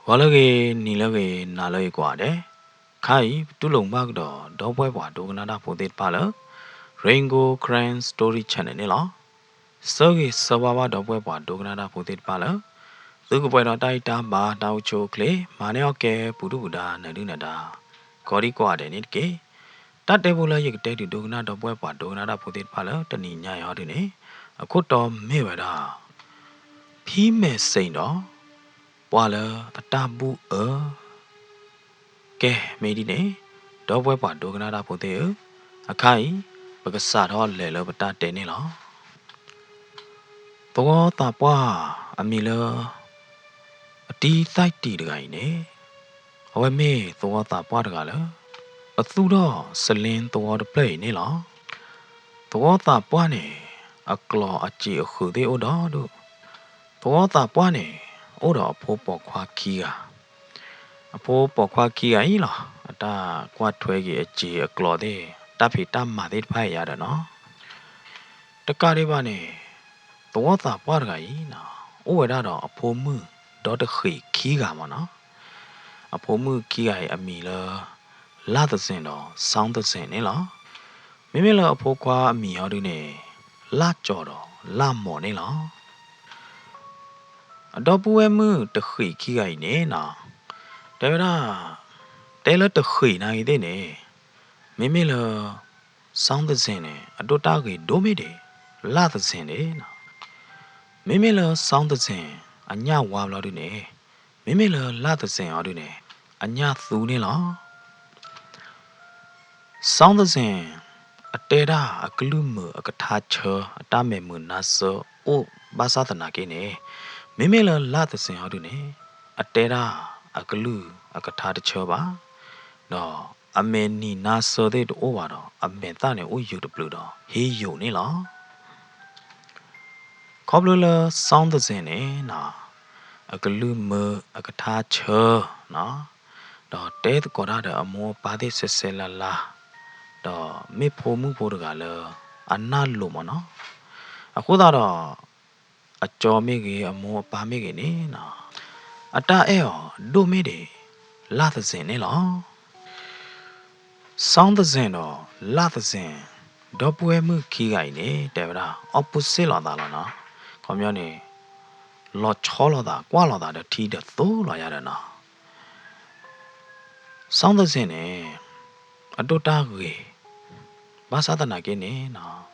ဂီၤလၢအဂ့ၤ, နံၤလၢအဂ့ၤ, နၤလၢအဂ့ၤကိးဂၤဒဲး, ခါအံၤ ပတူၢ်လိာ်မုာ်ဘၣ်ကဒီး ဒီပုၢ်ဝဲၢ်ပှၤဒိကနၣ်တၢ်ဖိသ့ၣ်တဖၣ်လၢ Rain Gold Karen Story Channel န့ၣ်လီၤ. ဆၢဂ့ၤဆၢဝါဘၣ်ဒီပုၢ်ဝဲၢ်ပှၤဒိကနၣ်တၢ်ဖိသ့ၣ်တဖၣ်လၢ သုကပှဲၤဒီးတၢ်အံၣ်တၢ်ဘါ တၢ်အိၣ်ဆူၣ်အိၣ်ချ့ မၤန့ၢ်အီၣ်ကဲ ပူၤဒုၣ်ပူၤဒါ နၢၤဒုၣ်နၢၤဒါ ကိးဒံကိးဂၤဒဲးန့ၣ်တက့ၢ်. တၢ်တဲဖိလၢယကတဲဒုးဒိကနၣ်ဒီပုၢ်ဝဲၢ်ပှၤဒိကနၣ်တၢ်ဖိသ့ၣ်တဖၣ်လၢတနံၤညါအံၤဟီဒုန့ၣ် အခိၣ်တီမ့ၢ်ဝဲဒၣ် ဖံမဲာ်စ့ၣ်ဒီး ပှၤလၢအတၢ်ဘူၣ်အၢ, ကဲမ့ၢ်ဒ်န့ၣ် ဒီပုၢ်ဝဲၢ်ပှၤဒိကနၣ်တၢ်ဖိသ့ၣ်ဧၢ, အခါအံၤ ပကစးထီၣ်လဲၤလၢပတၢ်တဲန့ၣ်လီၤ. သဝီသးပှၢ်အမံၤလၢ အတံသၣ်တံၢ်တဂၤအံၤန့ၣ် အဝဲမ့ၢ်သဝီသးပှၢ်တဂၤလၢ အသူၣ်ထီၣ်စလ့သဝီတဖျၢၣ်အံၤန့ၣ်လီၤ. သဝီသးပှၢ်န့ၣ် အကျိၤအစံာ်အဃုာ်သ့ၣ်အိၣ်ဒီဒူၣ်, သဝီသးပှၢ်န့ၣ် အိၣ်ဒီးအဖိပိာ်ခွါခံဂၤ, အဖိပိာ်ခွါခံဂၤအံၤလီၤ အတၢ်ကွၢ်ထွဲက့ၤအစံာ်အကျိၤသ့ၣ် တၢ်ဖံးတၢ်မၤသ့ၣ်တဖၣ်အံၤယါဒီးနီၤ တကးဒံးဘၣ်န့ၣ် သဝီသးပှၢ်တဂၤအံၤ အိၣ်ဝဲဒၣ်ဒီးအဖိမုၣ်ဒီတဃံးခံဂၤမ့ၢ်နီၤ. အဖိမုၣ်ခံဂၤအံၤအမံၤလၢ လၢ်သစ့ၣ်ဒီး စီသစ့ၣ်န့ၣ်လီၤ. မ့မ့ၢ်လၢအဖိခွါအမံၤဟီဒုန့ၣ် လၢ်ကၠီၤဒီးလၢ်မိၤန့ၣ်လီၤ. အဒီပုၢ်ဝဲၢ်မုၣ်တဃံးခံဂၤအံၤန့ၣ်နီၤ တဲဝဲဒၣ် တဲလၢတဃံးနာ်ဂ့ၤသ့ၣ်န့ၣ် မ့မ့ၢ်လၢ စီသစ့ၣ်န့ၣ် အဒိၣ်တၢ်ဂ့ၤဒိၣ်မ့ၢ်ဒံး လၢ်သစ့ၣ်န့ၣ်နီၤ. မ့မ့ၢ်လၢစီသစ့ၣ် အညၣ်ဝါဘျီဒုန့ၣ် မ့မ့ၢ်လၢလၢ်သစ့ၣ်အီၤဒုန့ၣ် အညၣ်သူန့ၣ်လီၤ. စီသစ့ၣ် အတဲဒၣ်အကလုၢ်မုာ်အကထါဆၢ အတၢ်မဲာ်မုာ်နါစၢၤအိၣ်ဘၣ်ဆၣ်သနာ်က့န့ၣ် မ့မ့ၢ်လၢလၢ်သစ့ၣ်အီၤဒုန့ၣ် အတဲဒၣ်အကလုၢ်အကထါတဆၢဘၣ်, ဒီးအမဲာ်နံၤနါစၢၤသ့ၣ်တအိၣ်ဘၣ်ဒီး အမဲာ်သၣ်န့ၣ်အိၣ်ယိာ်တပျုာ်ဒီး ဟ့ယိာ်န့ၣ်လီၤ. ခီဖျိလၢစီသစ့ၣ်န့ၣ်နီၤ အကလုၢ်မုာ်အကထါဆၢနီၤ ဒီးတဲသကိးတၢ်ဒီးအမိၢ်အပၢ်သ့ၣ်စဲးစဲးလၤလၤ ဒီးမ့ၢ်ဖိမုၣ်ဖိတဂၤလၢ အနၢ်လိၤမ့ၢ်နီၤ. အဃိသတးဒီး အကၠီမ့ၢ်ဂ့ၤ အမိၢ်အပၢ်မ့ၢ်ဂ့ၤန့ၣ်နီၤ အတၢ်အဲၣ်အီၤဒိၣ်မ့ၢ်ဒံး လၢ်သစ့ၣ်န့ၣ်လီၤ. စီသစ့ၣ်ဒီးလၢ်သစ့ၣ် ဒီပုၢ်ဝဲၢ်မုၣ်ခံဂၤအံၤန့ၣ် တဲဝဲဒၣ် opposite လိာ်သးလီၤနီၤ. ခီပညီန့ၣ် လီၤဆီလိာ်သး ကွၢ်လိာ်သးဒီးထံဒီးသိလီၤယါဒီးနီၤ. စီသစ့ၣ်န့ၣ် အဒိၣ်တၢ်ဂ့ၤ ဘၣ်ဆၣ်သနာ်က့န့ၣ်နီၤ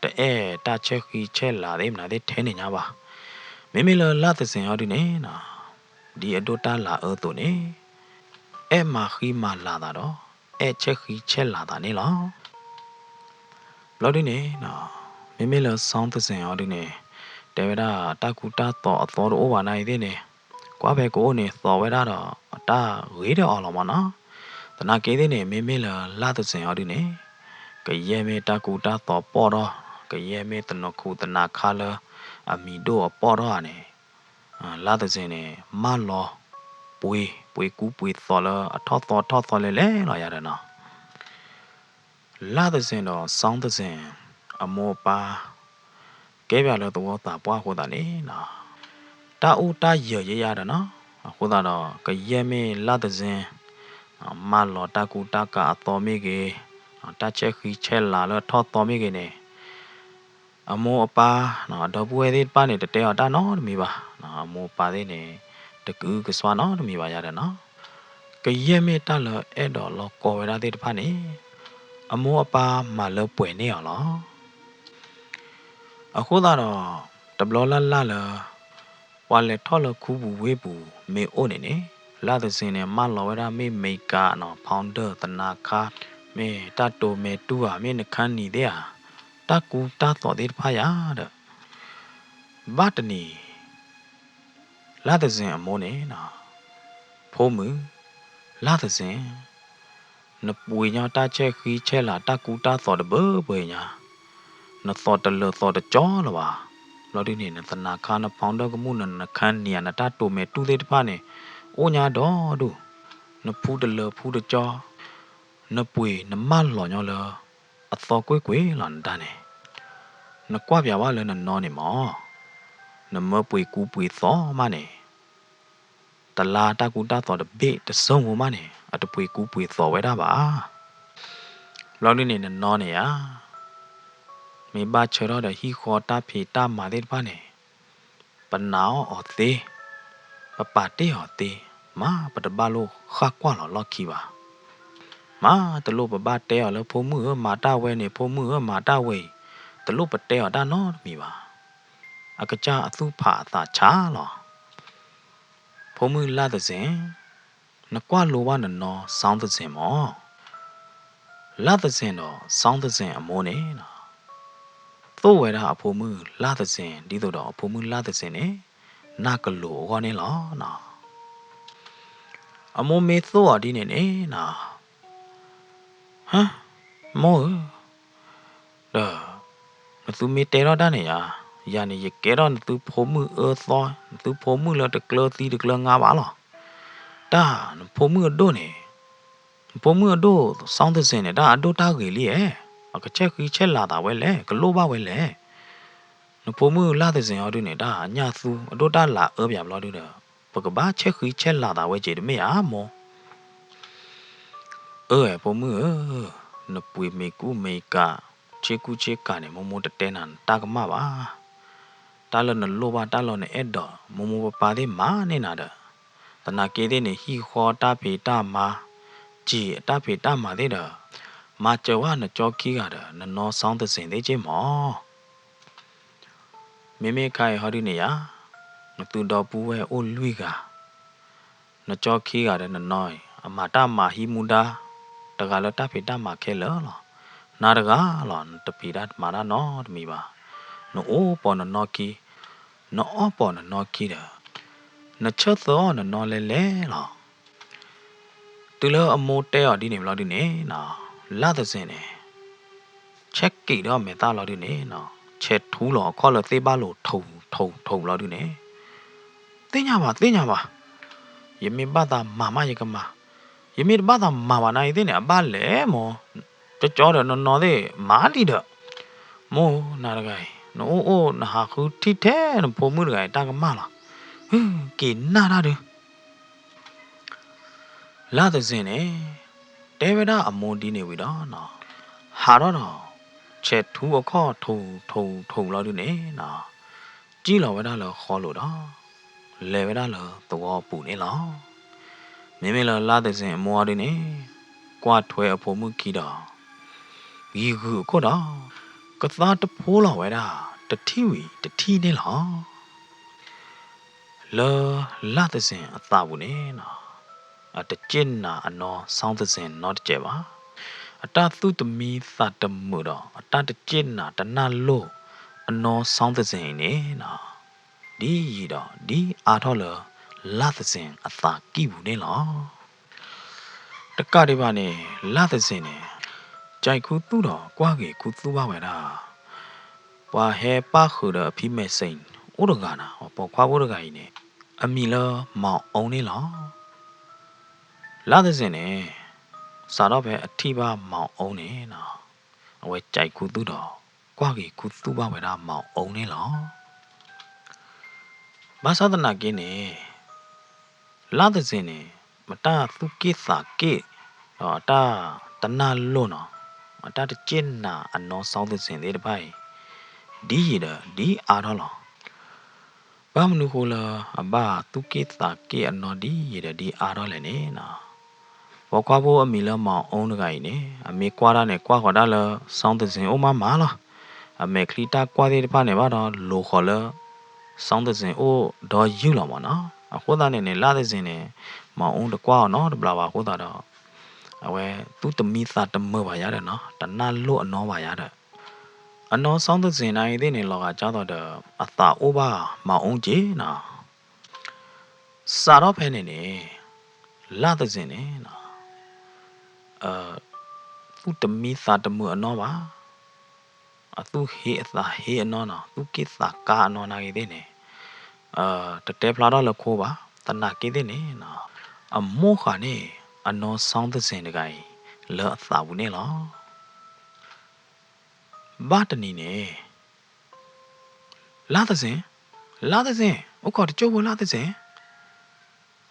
တအဲၣ်တၢ်ဆဲးဃံဆဲးလၤသ့ၣ်မနုၤသ့ၣ်ထဲန့ၣ်ညါဘၣ်. မ့မ့ၢ်လၢလၢ်သစ့ၣ်အီၤဒုန့ၣ်နီၤ ဒ်အဒိၣ်တၢ်လၤအၢအသိးန့ၣ် အဲၣ်မၤဃံမၤလၤသးဒီး အဲၣ်ဆဲးဃံဆဲးလၤသးန့ၣ်လီၤ. ဘျီဒုန့ၣ်နီၤ မ့မ့ၢ်လၢစီသစ့ၣ်အီၤဒုန့ၣ် တဲဝဲဒၣ်တၢ်ကူတၢ်သိးအသီတအိၣ်ဘၣ်နာ်ဂ့ၤသ့ၣ်န့ၣ် ကွၢ်ဖဲကအိၣ်န့ၣ် သိးဝဲဒၣ်ဒီးအတၢ်ဂ့ၤဒီးအီၤလီၤမ့ၢ်နီၤ. သနာ်က့သ့ၣ်န့ၣ် မ့မ့ၢ်လၢလၢ်သစ့ၣ်အီၤဒုန့ၣ် ကယဲၢ်မ့ၢ်တၢ်ကူတၢ်သိးပီၣ်ထီၣ် ကယဲၢ်မ့ၢ်သနူခိၣ်သနါခါလၢ အမံၤဒိၣ်အပီၣ်ထီၣ်ဧါန့ၣ် လၢ်သစ့ၣ်န့ၣ် မၢလီၤပှ့ၤ ပှ့ၤကူပှ့ၤသိးလၢအထီၣ်သီထီၣ်သီလဲၤလဲၤလီၤယါဒီးနီၤ. လၢ်သစ့ၣ်ဒီးစီသစ့ၣ် အမိၢ်အပၢ် ကဲပၠးလၢသဝီသးပှၢ်အဃိသတးန့ၣ်နီၤ တၢ်အိၣ်တၢ်ယၢၤယဲယါဒီးနီၤ. အဃိသတးဒီး ကယဲၢ်မ့ၢ်လၢ်သစ့ၣ် မၢလီၤတၢ်ကူတၢ်ကၤအသီမ့ၢ်ဂ့ၤ, တၢ်ဆဲးဃံဆဲးလၤလၢအထီၣ်သီမ့ၢ်ဂ့ၤန့ၣ် အမိၢ်အပၢ် အဒီပုၢ်ဝဲၢ်သ့ၣ်တဖၣ်န့ၣ် တတဲအီၤတၢ်နီတမံၤဘၣ်. အမိၢ်အပၢ်သ့ၣ်န့ၣ် တကအုကစွါနီတမံၤဘၣ်ယါဒီးနီၤ. ကယဲၢ်မ့ၢ်တၢ်လၢအဲၣ်ဒိးလီၤကီဝဲဒၣ်သ့ၣ်တဖၣ်န့ၣ် အမိၢ်အပၢ်မၤလၢပှဲၤန့ၢ်အီၤလီၤ. အဃိသတးဒီး တဘျီလၢ်လၢ်လၢ ပှၤလဲၤထီၣ်လၢခူပူၤဝ့ၢ်ပူၤမ့ၢ်အိၣ်န့ၣ်န့ၣ် လၢ်သစ့ၣ်န့ၣ် မၢလီၤဝဲဒၣ်မ့ၢ် makeup နီၤ powder သနါခါ မ့ၢ်တၢ်တိၤမဲာ်တူၢ်ဧါ မ့ၢ်နခါနံၤသ့ၣ်ဧါ တၢ်ကူတၢ်သိးသ့ၣ်တဖၣ်ယါဒီး ဘၣ်တနံၤ လၢ်သစ့ၣ်အမိၢ်န့ၣ်နီၤ ဖိမုၣ် လၢ်သစ့ၣ် နပှ့ၤညီတၢ်ဆဲးဃံဆဲးလၤ တၢ်ကူတၢ်သိးတဘၢဘၢအံၤညါ, နသိးတလၢာ်သိးတကၠီလၢၤဘၣ်. ဘျီဒုန့ၣ် နသနါခါ န powder ကမူၣ် န နခါနံၤဧါ နတၢ်တိၤမဲာ်တူၢ်သ့ၣ်တဖၣ်န့ၣ် အိၣ်ညါဒီဒူၣ်, နဖူတလၢာ်ဖူတကၠီ, နပှ့ၤနမၢလီၤညီလၢ အသီကွ့ၢ်ကွ့ၢ်လီၤနတၢ်န့ၣ်, နကွၢ်ပၠးဝဲလၢနနီၢ်န့ၣ်မး, နမၢပှ့ၤကူပှ့ၤသိးမးန့ၣ် တလါတၢ်ကူတၢ်သိးတဘ့ၣ်တစိၢ်ဖိမးန့ၣ် အတပှ့ၤကူပှ့ၤသိးဝဲဒၣ်ဘၣ်. ဘျီဒုန့ၣ်နနီၢ်န့ၣ်ဧါ, မ့ၢ်ဘၣ်ဆၢထီၣ်ဒီးဟံၣ်ဃီတၢ်ဖံးတၢ်မၤသ့ၣ်တဖၣ်န့ၣ် ပနာ်အီၤသ့, ပပာ်တ့ၢ်အီၤသ့, မ့ၢ်ပတဘၣ်လိၣ်ဃၣ်ကွၢ်လီၤလီၢ်ခံဘၣ်. မ့ၢ်တလိၣ်ပဘၣ်တဲအီၤလၢ ဖိမုၣ်ဧၢ မၤတၢ်ဝဲန့ၣ်, ဖိမုၣ်ဧၢ မၤတၢ်ဝဲအံၤ, တလိၣ်ပတဲအီၤတၢ်နီတမံၤဘၣ်. အကစၢ်အသူၣ်ဖးအသးဆါလီၤ. ဖိမုၣ်လါသဇင်, နကွၢ်လိဘၣ်နနီၢ်စီသဇင်မး. လါသဇင်ဒီးစီသဇင်အမိၢ်န့ၣ် သိၣ်ဝဲဒၣ်အဖိမုၣ်လါသဇင် ဒ်သိးဒီးအဖိမုၣ်လါသဇင်န့ၣ် နၢ်ကလိၤအဂီၢ်န့ၣ်လီၤ. အမိၢ်မ့ၢ်သိၣ်အီၤဒ်န့ၣ်န့ၣ် ဟါ, မိၢ်ဧၢ, ဒီး နသုမ့ၢ်တဲထီၣ်တၢ်န့ၣ်ယၤ, ယၤန့ၣ် ယကဲထီၣ်နသုဖိမုၣ်အၢသီ, နသုဖိမုၣ်လၢတကျၢၤသံတကျၢၤငါဘၣ်လီၤ. တၢ်နဖိမုၣ်အဒိၣ်န့ၣ်, နဖိမုၣ်အဒိၣ်စီသဇင်န့ၣ် တၢ်အဒိၣ်တၢ်ဂ့ၤလံဧါ, အကဆဲၣ်ဃံဆဲၣ်လၤသးဝဲလဲၣ်, ကလိၣ်ဘၣ်ဝဲလဲၣ်. နဖိမုၣ်လါသဇင်အီၤဒုန့ၣ် တၢ်ညၣ်သူအဒိၣ်တၢ်လၤအၢပယၤဘျီဒုဒီး ပကဘၣ်ဆဲၣ်ဃံဆဲၣ်လၤသးဝဲက့ၤတမ့ၢ်ဧါမိၢ်. အၢ ဖိမုၣ်ဧၢ, နပှ့ၤမ့ၤကူမ့ၤကၤ, ဆ့ကူဆ့ကၤန့ၣ် မိၢ်မိၢ်တတဲနၤနတၢ်ကမၣ်ဘၣ်. တၢ်လၢနလိၣ်ဘၣ် တၢ်လၢနအဲၣ်ဒိး မိၢ်မိၢ်ပၢ်ပၢ်သ့ၣ်မၤန့ၢ်နၤဒီး သနာ်က့သ့ၣ်န့ၣ် ဟံၣ်ဃီတၢ်ဖံးတၢ်မၤ, စံာ်အတၢ်ဖံးတၢ်မၤသ့ၣ်ဒီး မၤစၢၤဝဲနကၠီခံဂၤဒီး နနီၢ်စီသဇင်သ့ၣ်က့ၢ်မး. မ့မ့ၢ်ခါအံၤဟီဒုန့ၣ်ယၤ, နသုဒီပုၢ်ဝဲၢ်အိၣ်လွံၢ်ဂၤ, နကၠီခံဂၤဒီးနနီၢ်အံၤ အမၤတၢ်မၤဟံးမူဒါ တဂၤလၢတၢ်ဖံးတၢ်မၤခဲလၢာ်လီၤ. နၤတဂၤလီၤ နတဖံးတၢ်မၤတၢ်နီတမံၤဘၣ်. နအိၣ်ပိာ်နနီၢ်ခံ, နအီၣ်ပိာ်နနီၢ်ခံဒီး နဆၢသၢအီၣ်နနီၢ်လဲၤလဲၤလီၤ. တုၤလၢအမိၢ်တဲအီၤဒ်န့ၣ်ဘျီဒုန့ၣ်, လါသဇင်န့ၣ် ဆဲးက့ၤဒီးမဲာ်သၣ်လီၤဒုန့ၣ်, ဆဲးထူလီၤအခီၣ်လၢသ့ၣ်ဘၣ်လိာ် ထိးထိးထိးလီၤဒုန့ၣ်, သ့ၣ်ညါဘၣ် သ့ၣ်ညါဘၣ်, ယမ့ၢ်ဘၣ်သးမၤမးယကမၤ, ယမ့ၢ်တဘၣ်သးမၤဘၣ်နၤအံၤသ့ၣ်န့ၣ် အဘၣ်လဲၣ်မိၢ်, ကၠီကၠီဒီးနနီၢ်သ့ၣ်မၤလံဒီး, မိၢ်နၤတဂၤအံၤ နအိၣ်အိၣ်နဟးဃုထံၣ်ထဲနဖိမုၣ်တဂၤအံၤတၢ်ကမၣ်လီၤ. က့ၤနၢ်တၢ်ဒု လါသဇင်န့ၣ် တဲဝဲဒၣ်အမိၢ်ဒ်န့ၣ်ဝံၤဒီး, ဟးထီၣ်ဒီး ဆဲးထူအခီၣ်ထိးထိးထိးလီၤဒုန့ၣ်, ကံၣ်လီၤဝဲဒၣ်လၢဃီလိၤဒီး လဲၤဝဲဒၣ်လၢသဝီအပူၤန့ၣ်လီၤ. မ့မ့ၢ်လၢလါသဇင်အမိၢ်အီၤဒုန့ၣ် ကွၢ်ထွဲအဖိမုၣ်ခံဒီး ဂံၤဂုာ်အခိၣ်ဒီး ကသါတဖိလီၤဝဲဒၣ် တထံၣ်ဝံၤတထံၣ်န့ၣ်လီၤ. လၢလါသဇင်အသးပူၤန့ၣ် အတစ့ၣ်နာ်အနီၢ်စီသဇင်နီတစဲးဘၣ်. အတၢ်သူၣ်တမံသးတမုာ်ဒီး အတၢ်တစ့ၣ်နာ်တနၢ်လိၣ်အနီၢ်စီသဇင်အံၤန့ၣ် ဒ်ယံာ်ဒီးဒ်အါထီၣ်လၢ လါသဇင်အသးကံၢ်ပူၤန့ၣ်လီၤ. တကးဒံးဘၣ်န့ၣ် လါသဇင်န့ၣ် ကၠဲးခူသူၣ်ဒီးကွၢ်ဂ့ၤခူသူၣ်ဘၣ်ဝဲဒၣ် ပှၤဟဲပၣ်ဃုာ်ဒီးအဖံမဲာ်စံးအိၣ်တဂၤန့ၣ် ပိာ်ခွါဖိတဂၤအံၤန့ၣ် အမံၤလၢမၤအူန့ၣ်လီၤ. လါသဇင်န့ၣ် စးထီၣ်ဖဲအထံၣ်ဘၣ်မၤအူန့ၣ် အဝဲကၠဲးခူသူၣ်ဒီး ကွၢ်ဂ့ၤခူသူၣ်ဘၣ်ဝဲဒၣ်မၤအူန့ၣ်လီၤ. ဘၣ်ဆၣ်သနာ်က့န့ၣ် လါသဇင်န့ၣ် အတၢ်သူၣ်က့ၣ်သးက့ၣ် ဒီးအတၢ်တနၢ်လိၣ်နီၤ အတၢ်တစ့ၣ်နာ်အနီၢ်စီသဇင်သ့ၣ်တဖၣ်အံၤ ဒ်ယံာ်ဒီးဒ်အါထီၣ်လီၤ. ဘၣ်မနုၤဃိလၢအဘၣ်သူၣ်က့ၣ်သးက့ၣ်အနီၢ်ဒ်ယံာ်ဒီးဒ်အါထီၣ်လဲၣ်န့ၣ်နီၤ ပိာ်ခွါဖိအမံၤလၢမၤအူတဂၤအံၤန့ၣ် အမ့ၢ်ကွၢ်တၢ်န့ၣ် ကွၢ်ဃီၤတၢ်လၢ စီသဇင်အိၣ်မးမးလီၤ. အမဲာ်ချံတၢ်ကွၢ်သ့ၣ်တဖၣ်န့ၣ်ဘၣ်ဒီး လိၤဃီၤလၢ စီသဇင်အိၣ်ဒီးယုၢ်လီၤမးနီၤ. အဃိသတးန့ၣ်န့ၣ် လါသဇင်န့ၣ် မၤအူတကွၢ်အီၤနီတဘျီဘၣ်အဃိသတးဒီး အဝဲသူၣ်တမံသးတမုာ်ဘၣ်ယၤဒီးနီၤ တနၢ်လိၣ်အနီၢ်ဘၣ်ယၤဒီး အနီၢ်စီသဇင်န့ၣ်အံၤသ့ၣ်န့ၣ် လီၤဂာ်ကၢ်သိးဒီး အသးအိၣ်ဘၣ်မၤအူက့ၤနီၤ စးထီၣ်ဖဲန့ၣ်န့ၣ် လါသဇင်န့ၣ် သူၣ်တမံသးတမုာ်အနီၢ်ဘၣ်, အသူၣ်ဟ့အသးဟ့အနီၢ်နီၤ, သူၣ်က့ၣ်သးကါအနီၢ်နာ်ဂ့ၤသ့ၣ်န့ၣ် တတဲဖျါထီၣ်လၢခိဘၣ်. သနာ်က့သ့ၣ်န့ၣ် အမိၢ်ဃာ်န့ၢ် အနီၢ်စီသဇင်တဂၤအံၤ လၢအသးပူၤန့ၣ်လီၤ. ဘၣ်တနံၤန့ၣ် လါသဇင်, လါသဇင်, အိၣ်ခိးတစိၢ်ဖိလါသဇင်,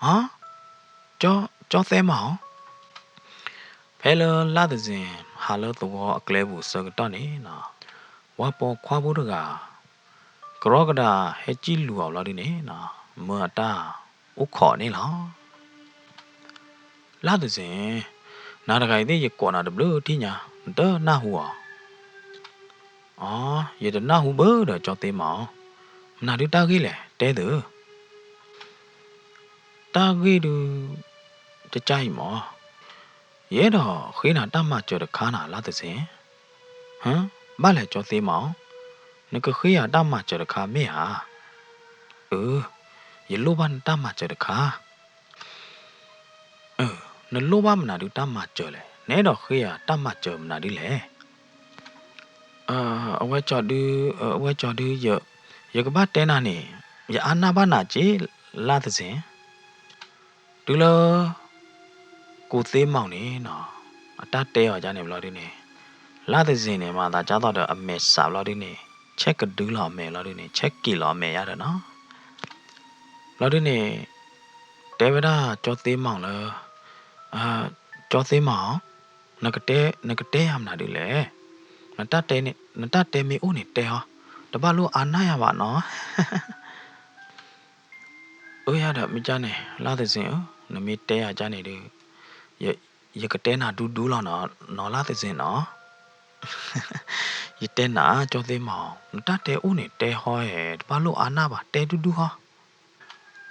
ဟါ, ကၠီသဲမးဧၢ. ဖဲလၢလါသဇင်ဟးလၢသဝီအကျဲပူၤအဆၢကတီၢ်န့ၣ်နီၤ, ပှၤပိာ်ခွါဖိတဂၤ ကရီကဒးဟဲစံၣ်လူၤအီၤဘျီဒုန့ၣ်နီၤ, မၢအတၢ်အိၣ်ခိးန့ၣ်လီၤ. လါသဇင်, နၤတဂၤအံၤသ့ၣ်ယကိးနၤတဘျုးထံၣ်ညါ, နတနၢ်ဟူဧါ. အိ, ယတနၢ်ဟူဘၣ်ဒီးကၠီသ့မးဧၢ. မနုၤဒုတၢ်ဂ့ၢ်လဲၣ်, တဲသု. တၢ်ဂ့ၢ်ဒု ကကၢ်အံၤမး, ယအဲၣ်ဒိးဃ့နၤတၢ်မၤစၢၤတခါနၤ လါသဇင်. ဟ, ဘၣ်လဲၣ်ကၠီသ့မးဧၢ, နကဃ့ယၤတၢ်မၤစၢၤတခါမ့ၢ်ဧါ. အၢ, ယလိၣ်ဘၣ်နတၢ်မၤစၢၤတခါ. နလိၣ်ဘၣ်မနုၤဒုတၢ်မၤစၢၤလဲၣ်, နအဲၣ်ဒိးဃ့ယၤတၢ်မၤစၢၤမနုၤဒုလဲၣ်. အဝဲကၠီဒု, အဝဲကၠီဒု, ယကဘၣ်တဲနၤန့ၣ်, ယအါနၢ်ဘၣ်နၤက့ၤ လါသဇင်. တုၤလၢ ကူသ့မီၢ်န့ၣ်နီၤ, အတၢ်တဲအီၤဒ်န့ၣ်ဘျီဒုန့ၣ်, လါသဇင်န့ၣ် မၤသးဒ်သိးဒီးအမဲာ်ဆှးဘျီဒုန့ၣ်, ဆဲးကဒုလီၤအမဲာ်ဘျီဒုန့ၣ်, ဆဲးက့ၤလီၤအမဲာ်ယါဒီးနီၤ. ဘျီဒုန့ၣ် တဲဝဲဒၣ်ကၠီသ့မီၢ်လၢ, ကၠီသ့မီၢ်, နကတဲယၤမနုၤဒုလဲၣ်. နတၢ်တဲမ့ၢ်အိၣ်န့ၣ်တဲဟီ, တဘၣ်လိၣ်အါနၢ်ယၤဘၣ်နီၤ. အၢ ယၤဒီး မ့ၢ်ကၢ်န့ၣ် လါသဇင်ဧၢ, နမ့ၢ်တဲယၤကၢ်န့ၣ်ဒီး, ယကတဲနၤဒူဒူလီၤနီၤ လါသဇင်နီၤ. ယတဲနၤ ကၠီသ့မီၢ်, နတၢ်တဲအိၣ်န့ၣ်တဲဟီဧဲ, တဘၣ်လိၣ်အါနၢ်ဘၣ်, တဲဒူဒူဟီ.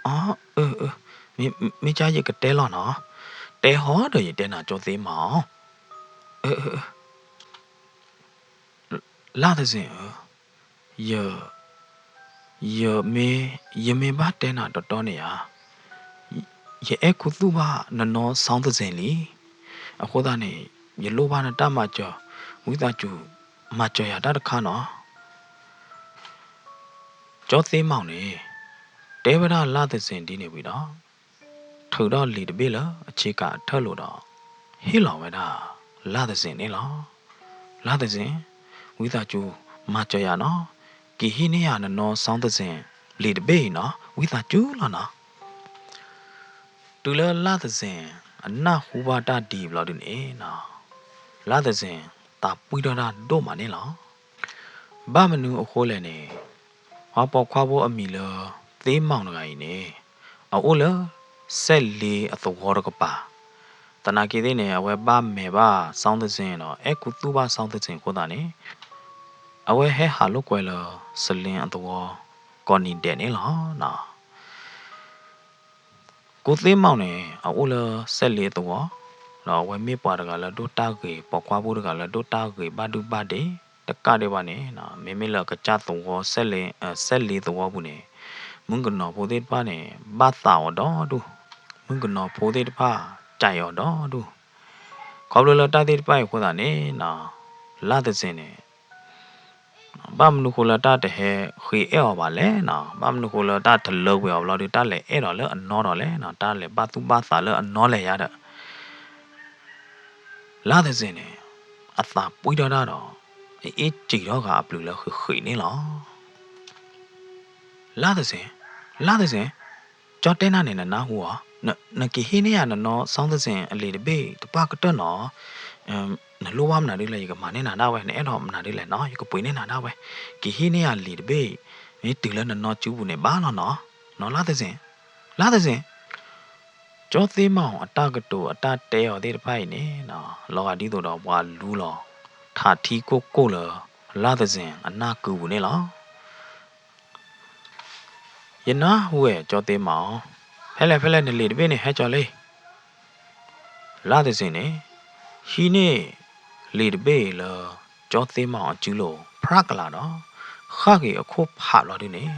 အၢ အၢ မ့ၢ်ကၢ်ယကတဲလီၤနီၤ, တဲဟီဒီးယတဲနၤ ကၠီသ့မီၢ်. အၢ အၢ လါသဇင်ဧၢ, ယ, ယမ့ၢ်, ယမ့ၢ်ဘၣ်တဲနၤတီတီန့ၣ်ဧါ, ယအဲၣ်ခူသူၣ်ဘၣ်နနီၢ်စီသဇင်လံ. အဃိသတးန့ၣ် ယလိၣ်ဘၣ်နတၢ်မၤစၢၤ, ဝံသးစူၤ မၤစၢၤယၤတၢ်တခါနီၤ. ကၠီသ့မီၢ်န့ၣ် တဲဝဲဒၣ်လါသဇင်ဒ်န့ၣ်ဝံၤဒီး ထုးထီၣ်လံာ်တဘ့ၣ်လၢအဆ့ကၤအထၢၣ်လိၤဒီး ဟ့ၣ်လီၤဝဲဒၣ် လါသဇင်န့ၣ်လီၤ. လါသဇင်, ဝံသးစူၤ မၤစၢၤယၤနီၤ, က့ၤဟံးန့ၢ်ယၤနနီၢ်စီသဇင် လံာ်တဘ့ၣ်အံၤနီၤ, ဝံသးစူၤလီၤနီၤ. တုၤလၢလါသဇင် အနၢ်ဟူဘၣ်တၢ်ဒ်အံၤဘျီဒုန့ၣ်နီၤ, လါသဇင် သးပှံၢ်ထီၣ်တၢ်ဒိၣ်မးန့ၣ်လီၤ. ဘၣ်မနုၤအဃိလဲၣ်န့ၣ်, ပှၤပိာ်ခွါဖိအမံၤလၢ သ့မီၢ်တဂၤအံၤန့ၣ် အအိၣ်လၢ စဲးလ့အသဝီတကပၤ, သနာ်က့သ့ၣ်န့ၣ် အဝဲဘၣ်မဲာ်ဘၣ်စီသဇင်ဒီး အဲၣ်ခူသူၣ်ဘၣ်စီသဇင်အဃိသတးန့ၣ်, အဝဲဟဲဟးလိာ်ကွဲလၢ စလ့အသဝီ ကိးနံၤဒဲးန့ၣ်လီၤ. ကူသ့မီၢ်န့ၣ် အအိၣ်လၢစဲးလ့အသဝီ, ဒီးအဝဲမ့ၢ်ပှၤတဂၤလၢဒိၣ်တၢ်ဂ့ၤ, ပိာ်ခွါဖိတဂၤလၢဒိၣ်တၢ်ဂ့ၤဘၣ်ဒုဘၣ်ဒဲး, တကးဒံးဘၣ်န့ၣ် မ့မ့ၢ်လၢအကစၢ်သဝီ စဲးလ့သဝီပူၤန့ၣ်, မုၣ်ကနီၤဖိသ့ၣ်တဖၣ်န့ၣ် ဘၣ်သးအီၤဒီဒူၣ်, မုၣ်ကနီၤဖိသ့ၣ်တဖၣ် ကးအီၤဒီဒူၣ်. ခီဖျိလၢတၢ်သ့ၣ်တဖၣ်အံၤအဃိသတးန့ၣ်နီၤ, လါသဇင်န့ၣ် ဘၣ်မနုၤဃိလၢတၢ်တဟဲဃ့အဲၣ်အီၤဘၣ်လဲၣ်နီၤ, ဘၣ်မနုၤဃိလၢတၢ်တလၢကွံာ်အီၤဘျီဒီး တၢ်လဲၤအဲၣ်ဒိးလၢအနီဒီးလဲၣ်နီၤ, တၢ်လဲၤဘၣ်သူၣ်ဘၣ်သးလၢအနီလဲၣ်ယါဒီး လါသဇင်န့ၣ် အသးပှံၢ်ထီၣ်တၢ်ဒီး အအ့ၣ်စံးထီၣ်ဃာ်အပျုၤလၢဃံးဃံးန့ၣ်လီၤ. လါသဇင်, လါသဇင်, ကၠီတဲနၤန့ၣ် နနၢ်ဟူဧါ, နက့ၤဟ့ၣ်န့ၢ်ယၤနနီၢ်စီသဇင်အလံာ်တဘ့ၣ်တပၣ်ကတၢၢ်နီၤ, နလိၣ်ဘၣ်မနုၤဒ်လဲၣ် ယကမၤန့ၢ်နၤဒၣ်ဝဲ, နအဲၣ်ဒိးမနုၤဒ်လဲၣ်နီၤ ယကပှ့ၤန့ၢ်နၤဒၣ်ဝဲ, က့ၤဟ့ၣ်န့ၢ်ယၤလံာ်တဘ့ၣ်, မ့ၢ်တုၤလၢနနီၢ်စုပူၤန့ၣ်ဘၣ်လီၤနီၤ, နီၤလါသဇင်, လါသဇင် ကၠီသ့မီၢ်အတၢ်ကတိၤအတၢ်တဲအီၤသ့ၣ်တဖၣ်အံၤန့ၣ်, လီၤဂာ်ဒ်သိးဒီးပှၤလူလီၤ ထးထံကိၢ်ကိၢ်လၢ လါသဇင်အနၢ်ကုပူၤန့ၣ်လီၤ. ယနၢ်ဟူဝဲကၠီသ့မီၢ်, ဖဲလဲၣ်ဖဲလဲၣ်နလံာ်တဘ့ၣ်န့ၣ်ဟဲကၠီလံ. လါသဇင်န့ၣ် ဟံးန့ၢ်လံာ်တဘ့ၣ်အံၤလၢ ကၠီသ့မီၢ်အစုလိၤ ဖြးကလာ်ဒီး ဃၣ်က့ၤအခိၣ်ဖးဘျီဒုန့ၣ်,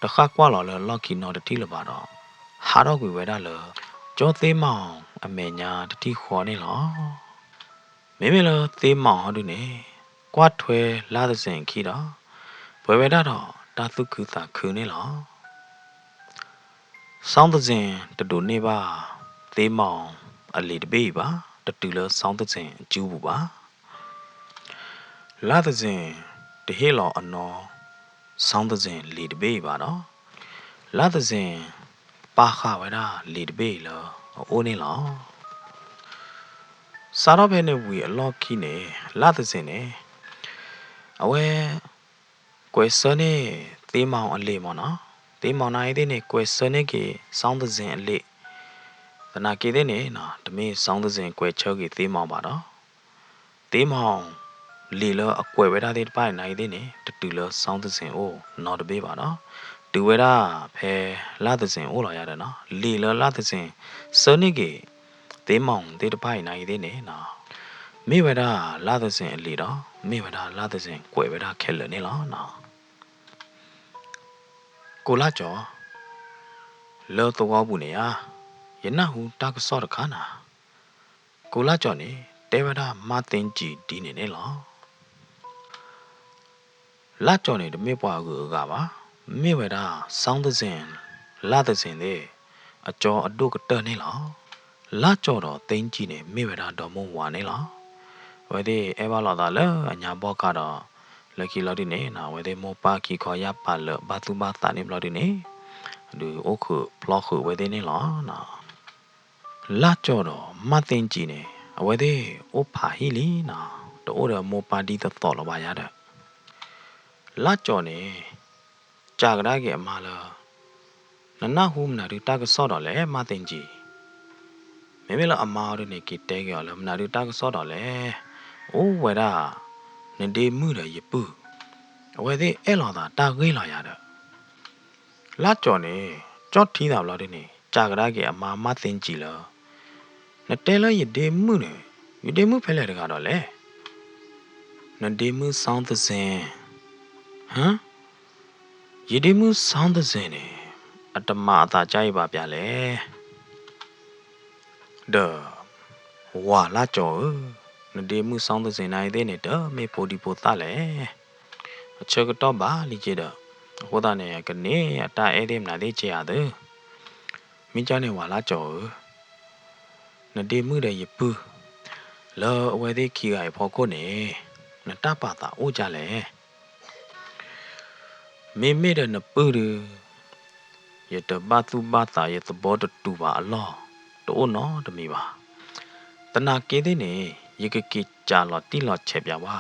တဃၣ်ကွၢ်လီၤလၢလီၢ်ခံနီတထံၣ်လၢၤဘၣ်ဒီး ဟးထီၣ်ကွံာ်ဝဲဒၣ်လၢ ကၠီသ့မီၢ်အမဲာ်ညါတထံၣ်ဃီန့ၣ်လီၤ. မ့မ့ၢ်လၢသ့မီၢ်ဟီဒုန့ၣ် ကွၢ်ထွဲလါသဇင်အခံဒီး ပှဲၤဝဲဒၣ်ဒီးတၢ်သူၣ်ခုသးခုန့ၣ်လီၤ. စီသဇင်တဒိးန့ၢ်ဘၣ်သ့မီၢ်အလံာ်တဘ့ၣ်အံၤဘၣ်, တတုၤလၢစီသဇင်အစုပူၤဘၣ်. လါသဇင်တဟ့ၣ်လီၤအနီၢ်စီသဇင်လံာ်တဘ့ၣ်အံၤဘၣ်ဒီး လါသဇင် ပာ်ဃာ်ဝဲဒၣ်လံာ်တဘ့ၣ်အံၤလၢအအိၣ်န့ၣ်လီၤ. စးထီၣ်ဖဲန့ၣ်ဝံၤအလီၢ်ခံန့ၣ် လၢ်သစ့ၣ်န့ၣ် အဝဲ ကွဲးဆၢန့ၢ်သ့မီၤအလံာ်မ့ၢ်နီၤ, သ့မီၤနာ်အံၤသ့ၣ်န့ၣ် ကွဲးဆၢန့ၢ်က့ၤ စီသစ့ၣ်အလံာ်, သနာ်က့သ့ၣ်န့ၣ် တမ့ၢ်စီသစ့ၣ်ကွဲးဆၢက့ၤသ့မီၤဘၣ်ဒီး သ့မီၤလံာ်လၢအကွဲးဝဲဒၣ်သ့ၣ်တဖၣ်အံၤနာ်အံၤသ့ၣ်န့ၣ် တတုၤလၢစီသစ့ၣ်အိၣ်နီတဘ့ၣ်ဘၣ်ဒီး တုၤဝဲဒၣ်ဖဲလၢ်သစ့ၣ်အိၣ်လီၤယၤဒီးနီၤ လံာ်လၢလၢ်သစ့ၣ် ဆၢန့ၢ်က့ၤ သ့မီၤသ့ၣ်တဖၣ်အံၤနာ်အံၤသ့ၣ်န့ၣ် မ့ၢ်ဝဲဒၣ်လၢ်သစ့ၣ်အလံာ်ဒီး မ့ၢ်ဝဲဒၣ်လၢ်သစ့ၣ်ကွဲးဝဲဒၣ်ခဲလၢာ်န့ၣ်လီၤ. ကိလၢ်ကၠီၤ, လၢသဝီပူၤန့ၣ်ဧါ, ယနၢ်ဟူတၢ်ကစီၣ်တခါနၤ, ကိလၢ်ကၠီၤန့ၣ် တဲဝဲဒၣ်မါသ့ကၠံဒ်န့ၣ်န့ၣ်လီၤ. လၢ်ကၠီၤန့ၣ် တမ့ၢ်ပှၤအဂုၤအဂၤဘၣ်, မ့ၢ်ဝဲဒၣ်စီသစ့ၣ် လၢ်သစ့ၣ်သ့ၣ် အကၠီအဒိၣ်ကတၢၢ်န့ၣ်လီၤ. လၢ်ကၠီၤဒီးသ့ကၠံန့ၣ် မ့ၢ်ဝဲဒၣ်ဒီမိၢ်ဝၤန့ၣ်လီၤ. အဝဲသ့ၣ်အဲၣ်ဘၣ်လိာ်သးလၢအညါဘီကါဒီး လၢခံလီၤဒုန့ၣ် အဝဲသ့ၣ်မိၢ်ပၢ်ခံခီယၢ်ပာ်လၢာ်ဘၣ်သူၣ်ဘၣ်သးန့ၣ်ဘျီဒုန့ၣ် ဒုးအိၣ်ဃုာ်ဖျီဃုာ်ဝဲသ့ၣ်န့ၣ်လီၤ. လၢ်ကၠီၤဒီးမါသ့ကၠံန့ၣ် အဝဲသ့ၣ်အိၣ်ဖးဟံၣ်လံနီၤ, တအိၣ်ဒီးမိၢ်ပၢ်ဒ်သိးသိးလၢၤဘၣ်ယါဒီး လၢ်ကၠီၤန့ၣ် စံးကဒါက့ၤအမါလၢ နနၢ်ဟူမနုၤဒုတၢ်ကစီၣ်ဒီးလဲၣ် မါသ့ကၠံ. မ့မ့ၢ်လၢအမါအီၤဒုန့ၣ် က့ၤတဲက့ၤအီၤလၢ မနုၤဒုတၢ်ကစီၣ်ဒီးလဲၣ်, အိၣ်ဝဲဒၣ် နဒ့မုၣ်ဒီးယပုၢ် အဝဲသ့ၣ်အဲၣ်လိာ်သးတၢ်ဂ့ၢ်လီၤယၤဒီး လၢ်ကၠီၤန့ၣ် ကၠီၣ်ထံသးဘျီဒုန့ၣ် စံးကဒါက့ၤအမါမါသ့ကၠံလၢ နတဲလၢယဒ့မုၣ်န့ၣ် ယဒ့မုၣ်ဖဲလဲၣ်တဂၤဒီးလဲၣ်. နဒ့မုၣ်စီသစ့ၣ်. ဟါ, ယဒ့မုၣ်စီသစ့ၣ်န့ၣ် အတမၤအသးကါအံၤဘၣ်ပျၢ်လဲၣ်. ဒီး ဝၤလၢ်ကၠီၤဧၢ, နဒ့မုၣ်စီသစ့ၣ်နာ်အံၤသ့ၣ်န့ၣ် တမ့ၢ်ဖိဒံဖိသၣ်လဲၣ်. အဆၢကတီၢ်ဘၣ်လံက့ဒီး အဃိသတးန့ၣ် ကန့ၢ်အတၢ်အဲၣ်သ့ၣ်မနုၤသ့ၣ်ကဲဧါသၢ. မ့ၢ်ကၠီန့ၣ်ဝၤလၢ်ကၠီၤဧၢ, နဒ့မုၣ်ဒီးယပုၢ် လၢအဝဲသ့ၣ်ခံဂၤအံၤဖီခိၣ်န့ၣ် နတၢ်ပာ်သးအိၣ်ကၢ်လဲၣ်. မ့မ့ၢ်ဒီးနပုၢ်ဒု ယတဘၣ်သူၣ်ဘၣ်သး ယသဘီတတူာ်ဘၣ်အလီၢ် တအိၣ်နီတမံၤဘၣ်. သနာ်က့သ့ၣ်န့ၣ် ယကက့ၤစံးလီၤတံၢ်လီၤဆဲးပျၢ်ဝဲ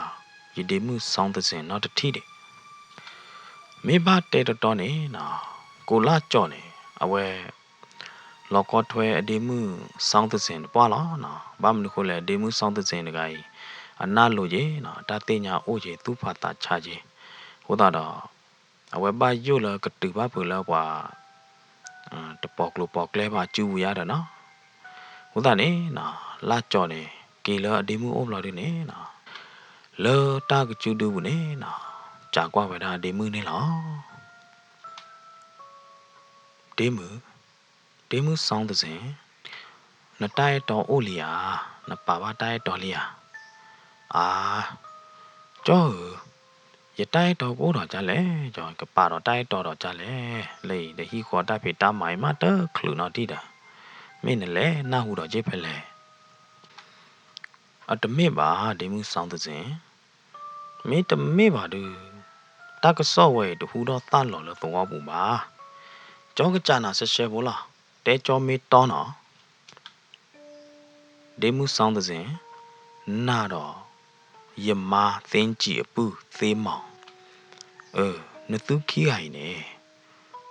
ယဒ့မုၣ်စီသစ့ၣ်နီတထံၣ်ဒံး. မ့ၢ်ဘၣ်တဲတီတီန့ၣ် ကိးလၢ်ကၠီၤန့ၣ် အဝဲ လီၤကီထွဲအဒ့မုၣ်စီသစ့ၣ်တပှၢ်လီၤ. ဘၣ်မနုၤဃိလဲၣ် ဒ့မုၣ်စီသစ့ၣ်တဂၤအံၤ အနၢ်လိၤက့ၤ တၢ်သ့ၣ်ညါအိၣ်က့ၤ သူၣ်ဖးသးဆးက့ၤ. အဃိသတးဒီး အဝဲဘၣ်ယိၣ်လၢကတုၤဘၣ်ဖုးလၢပှၤ တပိာ်ကျိၤပိာ်ကျဲပှၤစုပူၤယါဒီးနီၤ. အဃိသတးန့ၣ် လၢ်ကၠီၤန့ၣ် က့ၤလၢအဒ့မုၣ်အိၣ်ဘျီဒုန့ၣ် လၢတၢ်ကစုဒုပူၤန့ၣ် စံးကွၢ်ဝဲဒၣ်အဒ့မုၣ်န့ၣ်လီၤ. ဒ့မုၣ်, ဒ့မုၣ်စီသစ့ၣ်, နတၢ်အဲၣ်တီအိၣ်လံဧါ, နပာ်ဘၣ်တၢ်အဲၣ်တီလံဧါ. အါ, ကၠီဧၢ, ယတၢ်အဲၣ်တီကအိၣ်ဒီးကၢ်လဲၣ်, ကပာ်ဒီးတၢ်အဲၣ်တီဒီးကၢ်လဲၣ်, လၢအံၤ တဟံၣ်ဃီတၢ်ဖံးတၢ်မၤအံၤမးတချုးနီတံၢ်ဒီး, မ့ၢ်နလဲၤနၢ်ဟူဒီးက့ဖဲလဲၣ်. အတမ့ၢ်ဘၣ် ဒ့မုၣ်စီသစ့ၣ်, မ့တမ့ၢ်ဘၣ်ဒုး တၢ်ကစီၣ်ဝဲအံၤတဟူထီၣ်သၣ်လီၤလၢသဝီပူၤဘၣ်. ကၠီကစၢ်နၤရှဲရှဲဖိလီၤ, တဲကၠီမ့ၢ်တီနီၤ. ဒ့မုၣ်စီသစ့ၣ်, နၤဒီး ယမါသ့ကၠံအပုၢ်သ့မီၤ, အၢ နသုခံဂၤအံၤန့ၣ်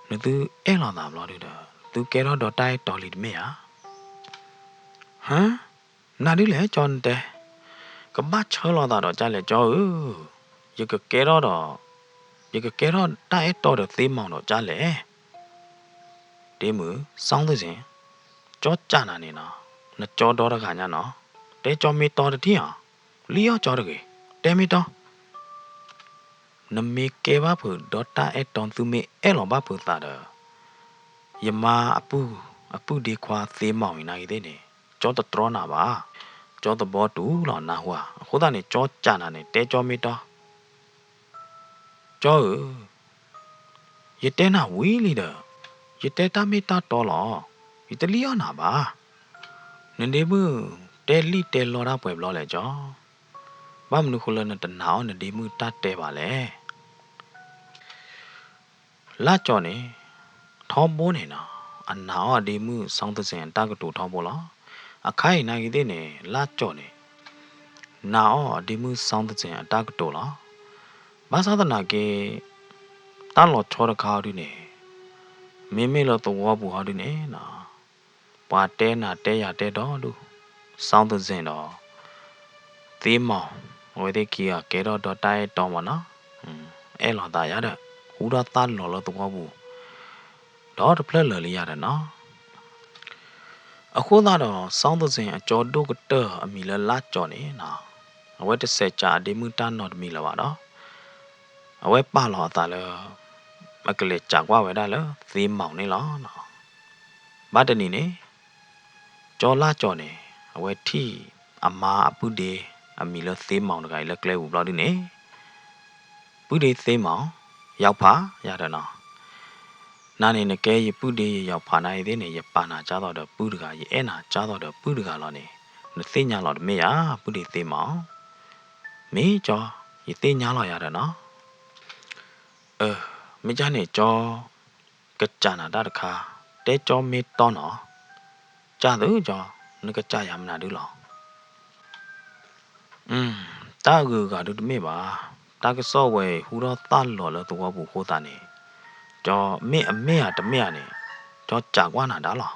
နသုအဲၣ်လိာ်သးဘျီဒုဒီး သုကဲထီၣ်ဒီးတၢ်အဲၣ်တီလံတမ့ၢ်ဧါ. ဟါ, မနုၤဒ်လဲၣ်ကၠီနတဲ, ကဘၣ်ဆၢလိာ်သးဒီးကၢ်လဲၣ်ကၠီဧၢ, ယကကဲထီၣ်ဒီး, ယကကဲထီၣ်တၢ်အဲၣ်တီဒီးသ့မီၤဒီးကၢ်လဲၣ်. ဒ့မုၣ်စီသစ့ၣ်, ကၠီကၢ်နၤန့ၣ်နီၤ, နကၠီဒီတဂၤညါနီၤ, တဲကၠီမ့ၢ်တီတထံၣ်ဧါ, လံအီၣ်ကၠီတဂ့ၤ, တဲမ့ၢ်တီ နမ့ၢ်ကဲဘၣ်ဖုးဒီးတၢ်အဲၣ်တီ သုမ့ၢ်အဲၣ်လီၤဘၣ်ဖုးသးဒီး ယမါအပုၢ်, အပုၢ်ဒ့ခွါသ့မီၤအံၤနာ်ဂ့ၤသ့ၣ်န့ၣ် ကၠီတတြီနၤဘၣ်, ကၠီသဘီတူၢ်လီၤနၢ်ဟူဧါ. အဃိသတးန့ၣ် ကၠီကၢ်နၤန့ၣ် တဲကၠီမ့ၢ်တီ ကၠီဧၢ, ယတဲနၤဝံၤလံဒီး, ယတဲတၢ်မ့ၢ်တၢ်တီလီၤ, ယတလံအီၣ်နၤဘၣ်. နဒ့မုၣ်တဲလံၣ်တဲလီတၢ်ပှဲၤဘျီလဲၣ်ကၠီ, ဘၣ်မနုၤဃိလၢနတနာ်အီၣ်နဒ့မုၣ်တၢ်တဲဘၣ်လဲၣ်. လၢ်ကၠီၤန့ၣ်, ထီဘိန့ၣ်နီၤ, အနာ်အီၣ်အဒ့မုၣ်စီသစ့ၣ်အတၢ်ကတိၤထီဘိလီၤ. အခါအံၤနာ်က့သ့ၣ်န့ၣ် လၢ်ကၠီၤန့ၣ် နာ်အီၣ်အဒ့မုၣ်စီသစ့ၣ်အတၢ်ကတိၤလီၤ. ဘၣ်ဆၣ်သနာ်က့ တၢ်လီၤဆီတခါဟီဒုန့ၣ် မ့မ့ၢ်လၢသဝီပူၤဟီဒုန့ၣ် ပှၤတဲနၤတဲယၤတဲဒီဒူၣ် စီသစ့ၣ်ဒီး သ့မီၣ် အဝဲသ့ၣ်ခံဂၤကဲထီၣ်ဒီးတၢ်အဲၣ်တီမၢ်နီၤ, အဲၣ်လီၤသးယၤဒီး ဟူထီၣ်သၣ်လီၤလၢသဝီပူၤ ဒီးတဖျၢၣ်လၢာ်လံယၤဒီးနီၤ. အဃိသတးဒီး စီသစ့ၣ်အကၠီဒိၣ်ကတၢၢ်အမံၤလၢလၢ်ကၠီၤန့ၣ်နီၤ အဝဲတစဲးစးအဒ့မုၣ်တၢ်နီတမံၤလၢၤဘၣ်ဒီး အဝဲပာ်လီၤအသးလၢ အကလဲၤစးကွၢ်ဝဲဒၣ်လၢသ့မီၣ်န့ၣ်လီၤ. ဘၣ်တနံၤန့ၣ် ကၠီလၢ်ကၠီၤန့ၣ် အဝဲထံၣ်အမါအပုၢ်ဒ့အမံၤလၢသ့မီၣ်တဂၤအံၤလၢကျဲပူၤဘျီဒုန့ၣ် ပုၢ်ဒ့သ့မီၣ် ယီၤဖးယၤဒီးနီၤ, နၤန့ၣ် နကဲယပုၢ်ဒ့ယယီၤဖးနၤအံၤသ့ၣ်န့ၣ် ယပာ်နၤကၢ်သိးဒီးပုၢ်တဂၤ ယအဲၣ်နၤကၢ်သိးဒီးပုၢ်တဂၤလီၤန့ၣ် နသ့ၣ်ညါလီၤတမ့ၢ်ဧါ ပုၢ်ဒ့သ့မီၣ်. မ့ၢ်ကၠီ ယသ့ၣ်ညါလီၤယၤဒီးနီၤ. မ့ၢ်ကၠီန့ၣ် ကၠီ ကစးနၤတၢ်တခါ, တဲကၠီမ့ၢ်တီနီၤ, ကၢ်သုကၠီ, နကစးယၤမနုၤဒုလီၤ. တၢ်အဂုၤအဂၤဒုတမ့ၢ်ဘၣ်, တၢ်ကစီၣ်ဝဲအံၤဟူထီၣ်သၣ်လီၤလၢသဝီပူၤအဃိသတးန့ၣ်, ကၠီမ့ၢ်အမ့ၢ်ဧါတမ့ၢ်ဧါန့ၣ်, ကၠီစးကွၢ်နၤဒၣ်လီၤ.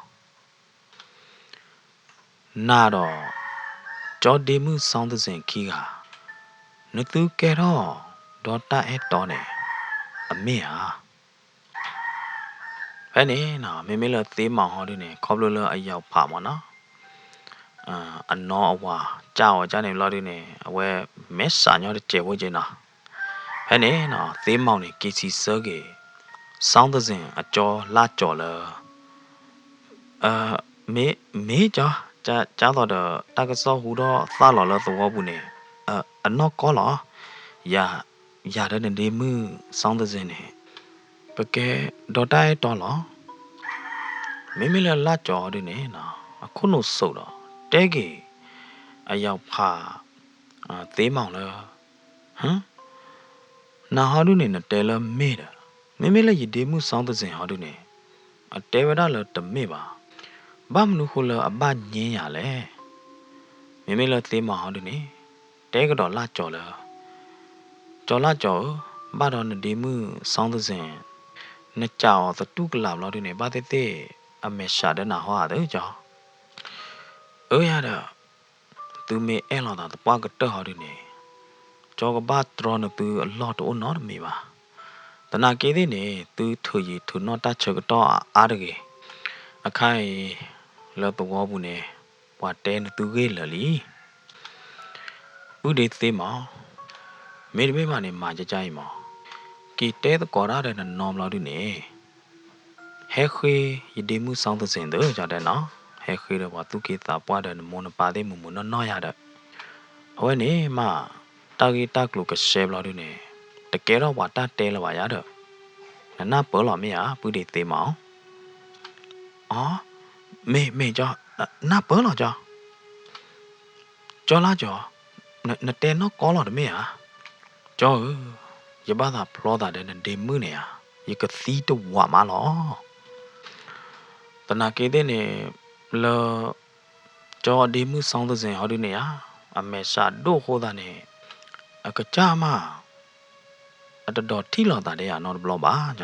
နၤဒီး ကၠီဒ့မုၣ်စီသစ့ၣ်ခံဂၤ, နသုကဲထီၣ်ဒီးတၢ်အဲၣ်တီန့ၣ် အမ့ၢ်ဧါ. ဖဲန့ၣ်နီၤ မ့မ့ၢ်လၢသ့မီၣ်ဟီဒုန့ၣ် ခီဖျိလၢအယီၤဖးမၢ်နီၤ, အနီအဝၤကၢ်အီၤကၢ်န့ၣ်ဘျီဒုန့ၣ် အဝဲမဲာ်ဆှးညီတစဲးဖိက့နီၤ. ဖဲန့ၣ်နီၤ သ့မီၣ်န့ၣ် က့ၤစံးဆၢက့ၤ စီသစ့ၣ်အကၠီလၢ်ကၠီၤလၢ မ့ၢ်ကၠီ, ကၢ်သိးဒီးတၢ်ကစီၣ်ဟူထီၣ်သၣ်လီၤလၢသဝီပူၤန့ၣ် အနီၢ်ကီၢ်လီၤ. ယၤဒီးနဒ့မုၣ်စီသစ့ၣ်န့ၣ် ပကဲဒီးတၢ်အဲၣ်တီလီၤ. မ့မ့ၢ်လၢလၢ်ကၠီၤဒုန့ၣ် အခိၣ်နူာ်စိးဒီး တဲက့ၤ အယီၤဖး သ့မီၣ်လၢ နၤဟီဒုန့ၣ် နတဲလၢမ့ၢ်ဒီး မ့မ့ၢ်လၢယဒ့မုၣ်စီသစ့ၣ်ဟီဒုန့ၣ် အတဲဝဲဒၣ်လၢတမ့ၢ်ဘၣ်. ဘၣ်မနုၤဃိလၢအဘၣ်ညါယၤလဲၣ်. မ့မ့ၢ်လၢသ့မီၣ်ဟီဒုန့ၣ် တဲကဒီးလၢ်ကၠီၤလၢ ကၠီၤလၢ်ကၠီၤဧၢ, ဘၣ်ဒီးနဒ့မုၣ်စီသစ့ၣ် နစးအီၤသတူၢ်ကလာ်ဘျီဒုန့ၣ် ဘၣ်သ့ၣ်သ့ၣ် အမဲာ်ဆှးဒၢနၤဟီဧါသ့ၣ်ကၠီ. အၢယၤဒီး သုမ့ၢ်အဲၣ်လီၤသးသပှၢ်ကတၢၢ်ဟီဒုန့ၣ် ကၠီကဘၣ်တြီနသုအလီၢ်တအိၣ်နီတမံၤဘၣ်. သနာ်က့သ့ၣ်န့ၣ် သုထုးယံၤထုးနီၣ်တၢ်ဆၢကတီၢ်အါတဂ့ၤ. အခါအံၤ လၢသဝီပူၤန့ၣ် ပှၤတဲနသုဂ့ၢ်လၢာ်လံ. ပုၢ်ဒ့သ့မီၣ်, မ့တမ့ၢ်ဘၣ်န့ၣ် မၤကကါအံၤမီၣ်, က့ၤတဲသကိးတၢ်ဒီးနနီဘျီဒုန့ၣ် ဟဲဃ့ယဒ့မုၣ်စီသစ့ၣ်သ့ၣ်ကၠီတဲနီၤ, ဟဲဃ့ဒီးပှၤသူၣ်က့သးပှၢ်ဒီးနမိၢ်နပၢ်သ့ၣ်မုာ်မုာ်နီၢ်နီၢ်ယၤဒီး အဝဲန့ၣ်မး တၢ်ဂ့ၢ်တၢ်ကျိၤကဆှဲဘျီဒုန့ၣ် တကဲထီၣ်ပှၤတၢ်တဲလၢၤဘၣ်ယၤဒီး နနၢ်ပၢၢ်လီၤမ့ၢ်ဧါ ပုၢ်ဒ့သ့မီၣ်. အီ, မ့ၢ်မ့ၢ်ကၠီ, နၢ်ပၢၢ်လီၤကၠီ. ကၠီလၢ်ကၠီ, နတဲနီၢ်ကီၢ်လီၤတမ့ၢ်ဧါ. ကၠီဧၢ, ယဘၣ်သးဖျီသးဒီးနဒ့မုၣ်န့ၣ်ဧါ, ယကသံတဝးမးလီၤ. သနာ်က့သ့ၣ်န့ၣ် လၢ ကၠီဒ့မုၣ်စီသစ့ၣ်ဟီဒုန့ၣ်ဧါ, အမဲာ်ဆှးဒိၣ်အဃိသတးန့ၣ် အကစၢ်မး အတဒိးထံၣ်လိာ်သးဒီးယၤနီတဘျီဘၣ်ကၠ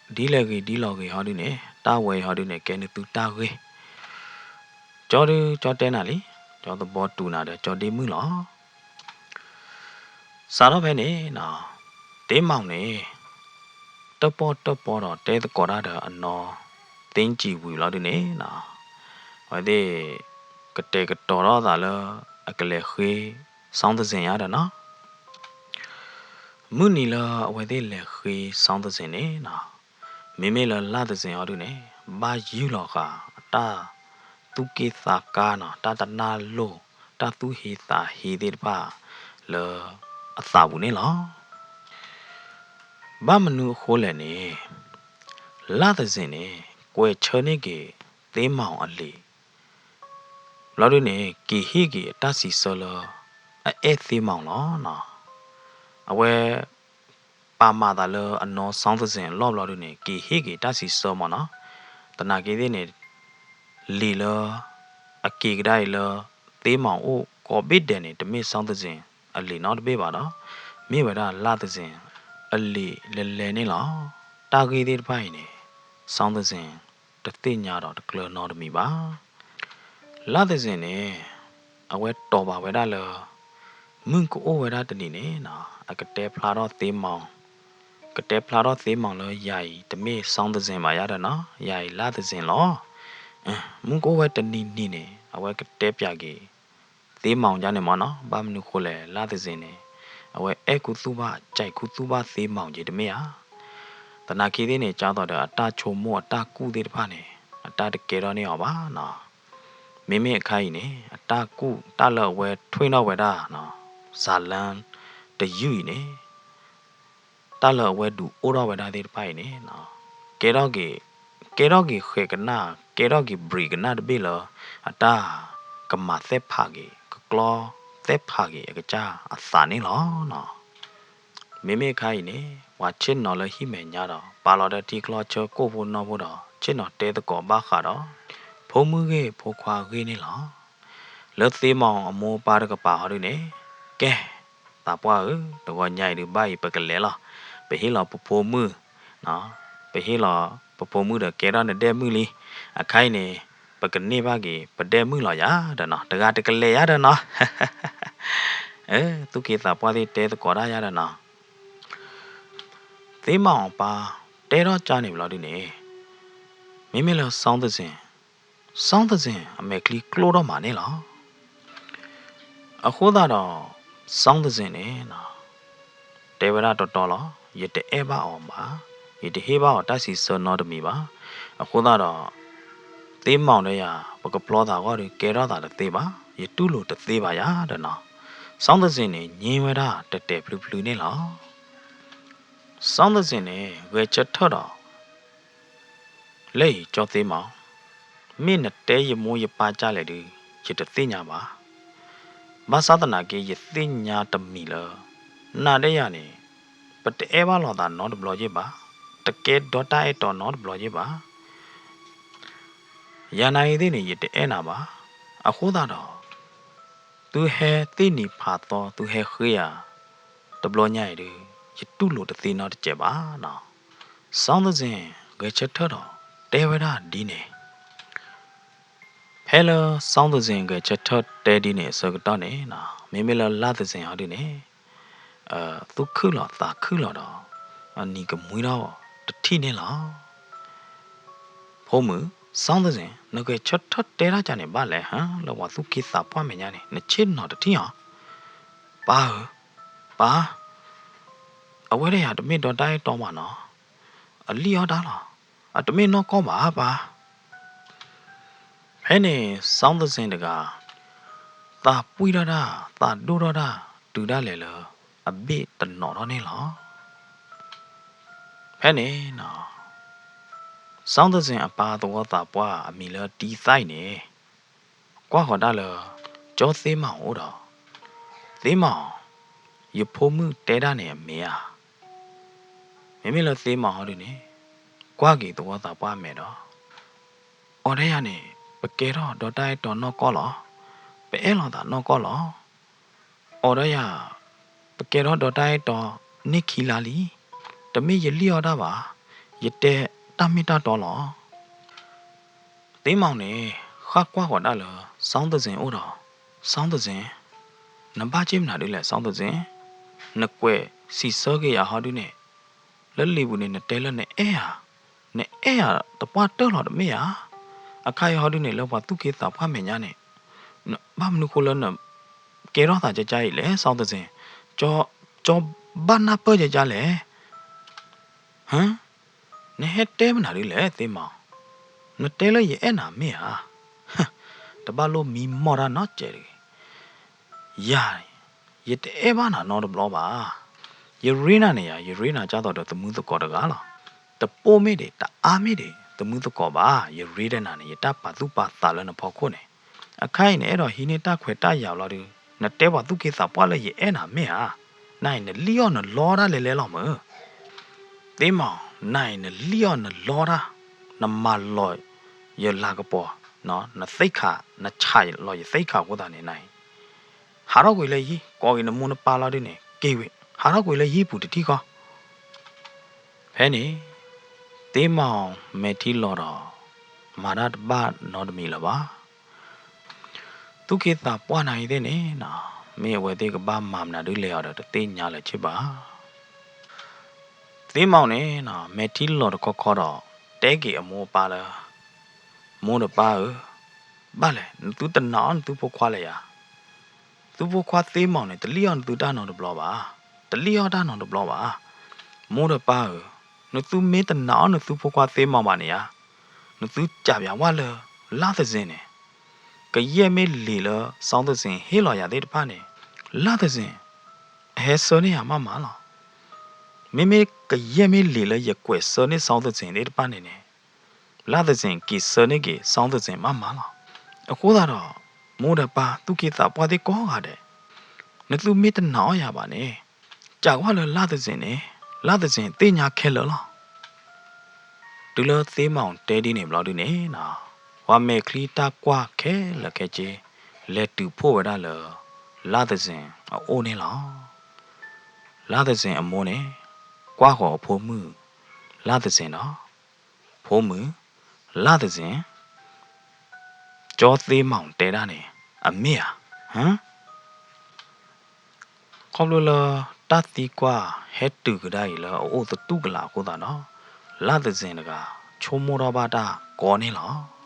ီ. ဒ်လဲၣ်ဂ့ၤဒ်လဲၣ်ဂ့ၤဟီဒုန့ၣ် တၢ်ဝဲအံၤဟီဒုန့ၣ် ကဲနသုတၢ်ဂ့ၢ်. ကၠီဒု ကၠီတဲနၤလံ, ကၠီသဘီတူၢ်နၤဒီးကၠီဒ့မုၣ်လီၤ. စးထီၣ်ဖဲန့ၣ်နီၤ, သ့မီၣ်န့ၣ် တၢၣ်ပီၣ်တၢၣ်ပီဒီးတဲသကိးတၢ်ဒီးအနီၢ် သ့ကၠံၣ်ဝံၤလီၤဒုန့ၣ်နီၤ, အဝဲသ့ၣ် ကတဲာ်ကတီၤထီၣ်သးလၢ အကလဲၤဃ့ စီသစ့ၣ်ညါဒီးနီၤ. မုၢ်နံၤလၢအဝဲသ့ၣ်လဲၤဃ့စီသစ့ၣ်န့ၣ်နီၤ, မ့မ့ၢ်လၢလၢ်သစ့ၣ်ဟီဒုန့ၣ် ဘၣ်ယုၢ်လီၤဃာ်အတၢ်သူၣ်က့ၣ်သးကါနီၤ, တၢ်တနၢ်လိၣ်, တၢ်သူၣ်ဟ့သးဟ့သ့ၣ်တဖၣ် လၢအသးပူၤန့ၣ်လီၤ. ဘၣ်မနုၤအဃိလဲၣ်န့ၣ်, လၢ်သစ့ၣ်န့ၣ် ကွဲးဆၢန့ၢ်က့ၤ သ့မီၣ်အလံာ် ဘျီဒုန့ၣ် က့ၤဟ့ၣ်က့ၤအတၢ်စံးဆၢလၢ အအဲၣ်သ့မီၣ်လီၤ. အဝဲ ပာ်မၤသးလၢအနီၢ်စီသဇင်အလီၢ်ဘျီဒုန့ၣ် က့ၤဟ့ၣ်က့ၤတၢ်စံးဆၢမၢ်နီၤ. သနာ်က့သ့ၣ်န့ၣ် လံာ်လၢ အက့ၤကဒါအံၤလၢ သ့မီၣ်အိၣ်ကိးဘ့ၣ်ဒဲးန့ၣ် တမ့ၢ်စီသဇင်အလံာ်နီတဘ့ၣ်ဘၣ်ဒီး မ့ၢ်ဝဲဒၣ်လၢ်သဇင်အလံာ်လဲၤလဲၤန့ၣ်လီၤ. တၢ်ဂ့ၢ်သ့ၣ်တဖၣ်အံၤန့ၣ် စီသဇင် တသ့ၣ်ညါဒီးတကျၢၤနီတမံၤဘၣ်. လၢ်သဇင်န့ၣ် အဝဲတီၢ်ဘၣ်ဝဲဒၣ်လၢ မုၢ်ကအိၣ်ဝဲဒၣ်တနံၤန့ၣ်နီၤ အကတဲဖျါထီၣ်သ့မီၣ် ကတဲဖျါထီၣ်သ့မီၣ်လၢယၤအံၤတမ့ၢ်စီသဇင်ဘၣ်ယါဒီးနီၤ ယၤအံၤလၢ်သဇင်လီၤ. မုၢ်ကအိၣ်ဝဲတနံၤနံၤန့ၣ် အဝဲကတဲပၠးက့ၤ သ့မီၣ်ဒ်န့ၣ်မၢ်နီၤ ဘၣ်မနုၤဃိလဲၣ် လၢ်သဇင်န့ၣ် အဝဲအဲၣ်ခူသူၣ်ဘၣ် ကၠဲးခူသူၣ်ဘၣ်သ့မီၣ်က့ၤတမ့ၢ်ဧါ. သနာ်က့သ့ၣ်န့ၣ် ကၢ်သိးဒီးအတၢ်ဆိကမိၣ်အတၢ်ကူၣ်သ့ၣ်တဖၣ်န့ၣ် အတၢ်တကဲထီၣ်န့ၢ်အီၤဘၣ်နီၤ. မ့မ့ၢ်အခါအံၤန့ၣ် အတၢ်ကူၣ်တၢ်လၢအဝဲထွံၣ်ထီၣ်ဝဲဒၣ် စၤလၢတယုၢ်အံၤန့ၣ် တၢ်လၢအဝဲဒုးအိၣ်ထီၣ်ဝဲဒၣ်သ့ၣ်တဖၣ်အံၤန့ၣ် ကဲထီၣ်က့ၤ ကဲထီၣ်က့ၤဃဲးကနၣ် ကဲထီၣ်က့ၤဘြံးကနၣ်တဘ့ၣ်လၢ အတၢ်ကမၤသဲၣ်ဖးက့ၤ ကကျီသဲၣ်ဖးက့ၤအကစၢ်အသးန့ၣ်လီၤ. မ့မ့ၢ်အခါအံၤန့ၣ် ပှၤဆ့ၣ်နီၤလၢဟံၣ်မဲာ်ညါဒီး ပာ်လီၤဒီးထံချီဆၢကိၢ်ဖိနီၢ်ဖိဒီး ဆ့ၣ်နီၤတဲသကိးဘၣ်ဃးဒီး ဖိမုၣ်ဂ့ၢ်ဖိခွါဂ့ၢ်န့ၣ်လီၤ. လၢသ့မီၣ်အမိၢ်ပၢ်တကပၤဟီဒုန့ၣ် ကဲ သးပှၢ်ဧၢ, တဂီၤညါအံၤဒုး ဘၣ်အံၤပကလဲၤလီၤ. ပဟ့ၣ်လီၤပဖိမုၣ်, ပဟ့ၣ်လီၤပဖိမုၣ်ဒီးကဲထီၣ်နဒဲမုၣ်လံ. အခါအံၤန့ၣ် ပကန့ၢ်ဘၣ်က့ၤ ပဒဲမုၣ်လီၤယၤဒီးနီၤ, တဂၤတကလဲၤယၤဒီးနီၤ. သူၣ်က့သးပှၢ်သ့ၣ်တဲသကိးတၢ်ယၤဒီးနီၤ. သ့မီၣ်အပၢ်တဲထီၣ်ကၢ်န့ၣ်ဘျီဒုန့ၣ် မ့မ့ၢ်လၢစီသဇင်, စီသဇင်အမဲာ်ချံကျိၣ်ထီၣ်မးန့ၣ်လီၤ. အဃိသတးဒီး စီသဇင်န့ၣ် တဲဝဲဒၣ်တီတီလီၤ, ယတအဲၣ်ဘၣ်အီၤဘၣ်, ယတဟ့ၣ်ဘၣ်အီၤတၢ်စံးဆၢနီတမံၤဘၣ်. အဃိသတးဒီး သ့မီၣ်ဒီးယၤ ပကဖျီသးဂီၢ်ဒီး ကဲထီၣ်သးတသ့ဘၣ်, ယတူၢ်လိာ်တသ့ဘၣ်ယၤဒီးနီၤ. စီသဇင်န့ၣ် ငြင်းဝဲဒၣ်တဲာ်တဲာ်ဖျုးဖျုးန့ၣ်လီၤ. စီသဇင်န့ၣ် ဂဲၤဆၢထၢၣ်ဒီး လၢအံၤကၠီသ့မီၣ်, မ့ၢ်နတဲယမိၢ်ယပၢ်ကၢ်လဲၣ်ဒုး ယတသ့ၣ်ညါဘၣ်. ဘၣ်ဆၣ်သနာ်က့ ယသ့ၣ်ညါတမံၤလၢ နၤဒီးယၤန့ၣ် ပတအဲၣ်ဘၣ်လိာ်သးနီတဘျီယ့ၢ်ဘၣ်, တကဲဒီတၢ်အဲၣ်တီနီတဘျီယ့ၢ်ဘၣ်. ယၤနာ်ဂ့ၤသ့ၣ်န့ၣ် ယတအဲၣ်နၤဘၣ်. အဃိသတးဒီး သုဟဲသ့ၣ်နံၤဖးသီ သုဟဲဃ့ယၤ တဘျီညါအံၤဒုး ယတူၢ်လိာ်တသ့နီတစဲးဘၣ်နီၤ. စီသဇင် ဂဲၤဆၢထၢၣ်ဒီး တဲဝဲဒၣ်ဒ်န့ၣ်. ဖဲလၢစီသဇင် ဂဲၤဆၢထၢၣ်တဲဒ်န့ၣ်အဆၢကတီၢ်န့ၣ် မ့မ့ၢ်လၢလၢ်သဇင်ဟီဒုန့ၣ် သူၣ်ခုၣ်လီၤသးခုၣ်လီၤဒီး အနံၤကမှံထီၣ်တထံၣ်န့ၣ်လီၤ. ဖိမုၣ်, စီသဇင် နဂဲၤဆၢထၢၣ်တဲတၢ်ကၢ်န့ၣ်ဘၣ်လဲၣ်ဟါ, လၢပှၤသူၣ်က့သးပှၢ်မဲာ်ညါန့ၣ် နဆ့ၣ်နီၤတထံၣ်ဧါ. ပၢ်ဧၢ, ပၢ်, အဝဲဒၣ်ယၤတမ့ၢ်ဒီတၢ်အဲၣ်တီဘၣ်နီၤ, အလံၣ်အီၣ်တၢ်လီၤ, အတမ့ၢ်နီၢ်ကီၢ်ဘၣ်ပၢ်. ဖဲန့ၣ် စီသဇင်တဂၤ သးပှံၢ်ထီၣ်တၢ် သးဒိၣ်ထီၣ်တၢ် တုၤဒၣ်လဲာ်လၢ အဘ့ၣ်တနီၤထီၣ်န့ၣ်လီၤ. ဖဲန့ၣ် စီသဇင်အပၢ်သဝီသးပှၢ်အမံၤလၢတံသၣ်အံၤန့ၣ် ကွၢ်ဃီၤတၢ်လၢ ကၠီသ့မီၣ်အိၣ်ဒီး သ့မီၣ်, ယဖိမုၣ်တဲတၢ်န့ၣ်အမ့ၢ်ဧါ. မ့မ့ၢ်လၢသ့မီၣ်ဟီဒုန့ၣ် ကွၢ်က့ၤသဝီသးပှၢ်အမဲာ်ဒီး အီၤဒီးယၤန့ၣ် ပကဲထီၣ်ဒီတၢ်အဲၣ်တီနီၢ်ကီၢ်လီၤ. ပအဲၣ်လိာ်သးနီၢ်ကီၢ်လီၤ. အီၤဒီးယၤ ပကဲထီၣ်ဒီတၢ်အဲၣ်တီန့ၢ်ခံလါလံ. တမ့ၢ်ယလံၣ်အီၣ်တၢ်ဘၣ်, ယတဲတၢ်မ့ၢ်တၢ်တီလီၤ. သ့မီၣ်န့ၣ် ဃၣ်ကွၢ်ဃီၤတၢ်လၢ စီသဇင်အိၣ်ဒီး, စီသဇင်, နဘၣ်က့ၢ်မနုၤဒ်လဲၣ် စီသဇင်, နကွဲးစံးဆၢက့ၤယၤဟီဒုန့ၣ် လၢလံာ်ပူၤန့ၣ် နတဲလၢနအဲၣ်ဧါ, နအဲၣ်ဧါတပှၢ်တၢၢ်လီၤတမ့ၢ်ဧါ. အခါအံၤဟီဒုန့ၣ် လၢပှၤသူၣ်က့သးပှၢ်မဲာ်ညါန့ၣ် ဘၣ်မနုၤဃိလၢနကဲထီၣ်သးကၢ်ကၢ်အံၤလဲၣ် စီသဇင်, ကၠီဘၣ်နၢ်ပၢၢ်ကၢ်ကၢ်လဲၣ်. ဟါ, နဟဲတဲမနုၤဒ်လဲၣ် သ့မီၣ်, နတဲလၢယအဲၣ်နၤမ့ၢ်ဧါ. တဘၣ်လိၣ်မံမီၢ်တၢ်နီတစဲးတဂ့ၤ. ယၤ, ယတအဲၣ်ဘၣ်နၤနီတဘျီဘၣ်. ယရ့နၤန့ၣ်ယၤ ယရ့နၤကၢ်သိးဒီးသမုသကိးတဂၤလီၤ. တပိၢ်မ့ၢ်ဒံး တအါမ့ၢ်ဒံး သမုသကိးဘၣ် ယရ့ဒီးနၤန့ၣ် ယတၢ်ပာ်သူၣ်ပာ်သးလၢနဖီခိၣ်န့ၣ်. အခါအံၤနအဲၣ်ဒိးဟံးန့ၢ်တၢ်ခွဲးတၢ်ယာ်လီၤဒုး နတဲပှၤသူၣ်က့သးပှၢ်လၢယအဲၣ်နၤမ့ၢ်ဧါ. နအံၤနလံၣ်အီၣ်နလီတၢ်လဲၤလဲၤလီၤမၢ်. သ့မီၢ်, နၤအံၤနလံၣ်အီၣ်နလီတၢ်, နမၤလီၤယလၤကပီၤ, နသ့ၣ်ခး, နဆးလီၤယသ့ၣ်ခးအဃိသတးန့ၣ် နၤအံၤ ဟးထီၣ်ကွံာ်လၢဟံၣ်, ကိးက့ၤနမိၢ်နပၢ်လီၤဒုန့ၣ် က့ၤဝဲ, ဟးထီၣ်ကွံာ်လၢဟံၣ်ပူၤတထံၣ်ဃီ. ဖဲန့ၣ် သ့မီၢ်မဲာ်ထံလီၤဒီး မၤတၢ်တဘၣ်နီတမံၤလၢၤဘၣ်. သူၣ်က့သးပှၢ်နၤအံၤသ့ၣ်န့ၣ် မ့ၢ်အဝဲသ့ၣ်ကဘၣ်မၤမနုၤဒ်လဲၣ်အီၤဒီးတသ့ၣ်ညါလၢၤဘၣ်. သ့မီၢ်န့ၣ် မဲာ်ထံလီၤတခီခီဒီး တဲက့ၤအမိၢ်အပၢ်လၢ မိၢ်ဒီးပၢ်ဧၢ, ဘၣ်လဲၣ် နသုတနာ်အီၣ်နသုဖိခွါလဲၣ်ယၤ. သုဖိခွါသ့မီၢ်န့ၣ် တလံၣ်အီၣ်နသုတၢ်နီတဘျီဘၣ်, တလံၣ်အီၣ်တၢ်နီတဘျီဘၣ်. မိၢ်ဒီးပၢ်ဧၢ, နသုမ့ၢ်တနာ်အီၣ်နသုဖိခွါသ့မီၢ်ဘၣ်န့ၣ်ယၤ, နသုကးပၠးဝဲလၢ လၢ်သစ့န့ၣ်, ကယဲၢ်မ့ၢ်လံာ်လၢ စီသစ့ဟ့ၣ်လီၤယၤသ့ၣ်တဖၣ်န့ၣ် လၢ်သစ့ အဟဲဆှၢန့ၢ်ယၤမးမးလီၤ. မ့မ့ၢ်ကယဲၢ်မ့ၢ်လံာ်လၢယကွဲးဆှၢန့ၢ်စီသစ့သ့ၣ်တဖၣ်န့ၣ်န့ၣ် လၢ်သစ့က့ၤဆှၢန့ၢ်က့ၤစီသစ့မးမးလီၤ. အဃိသတးဒီး မိၢ်ဒီးပၢ်သူၣ်က့သးပှၢ်သ့ၣ်ကိးဂၤဒဲး, နသုမ့ၢ်တနာ်အီၣ်ယၤဘၣ်န့ၣ်, ကးကွၢ်လၢလၢ်သစ့န့ၣ်, လၢ်သစ့သ့ၣ်ညါခဲလၢာ်လီၤ. တုၤလၢသ့မီၢ်တဲဒ်န့ၣ်ဘျီဒုန့ၣ်, ပှၤမဲာ်ချံတၢ်ကွၢ်ခဲလၢာ်ခဲဆ့ လဲၤတုၤဖှိၣ်ဝဲဒၣ်လၢ လၢ်သစ့အအိၣ်န့ၣ်လီၤ. လၢ်သစ့အမိၢ်န့ၣ် ကွၢ်ဃီၤအဖိမုၣ် လၢ်သစ့ဒီး ဖိမုၣ် လၢ်သစ့, ကၠီသ့မီၢ်တဲဒၣ်န့ၣ် အမ့ၢ်ဧါ, ခီဖျိလၢတၢ်သံကွၢ်ဟဲတုၤကဒါအံၤလၢအအိၣ်သတူၢ်ကလာ်အဃိသတးဒီး လၢ်သစ့တဂၤ ဆိကမိၣ်ထီၣ်ဘၣ်တၢ်ကီန့ၣ်လီၤ.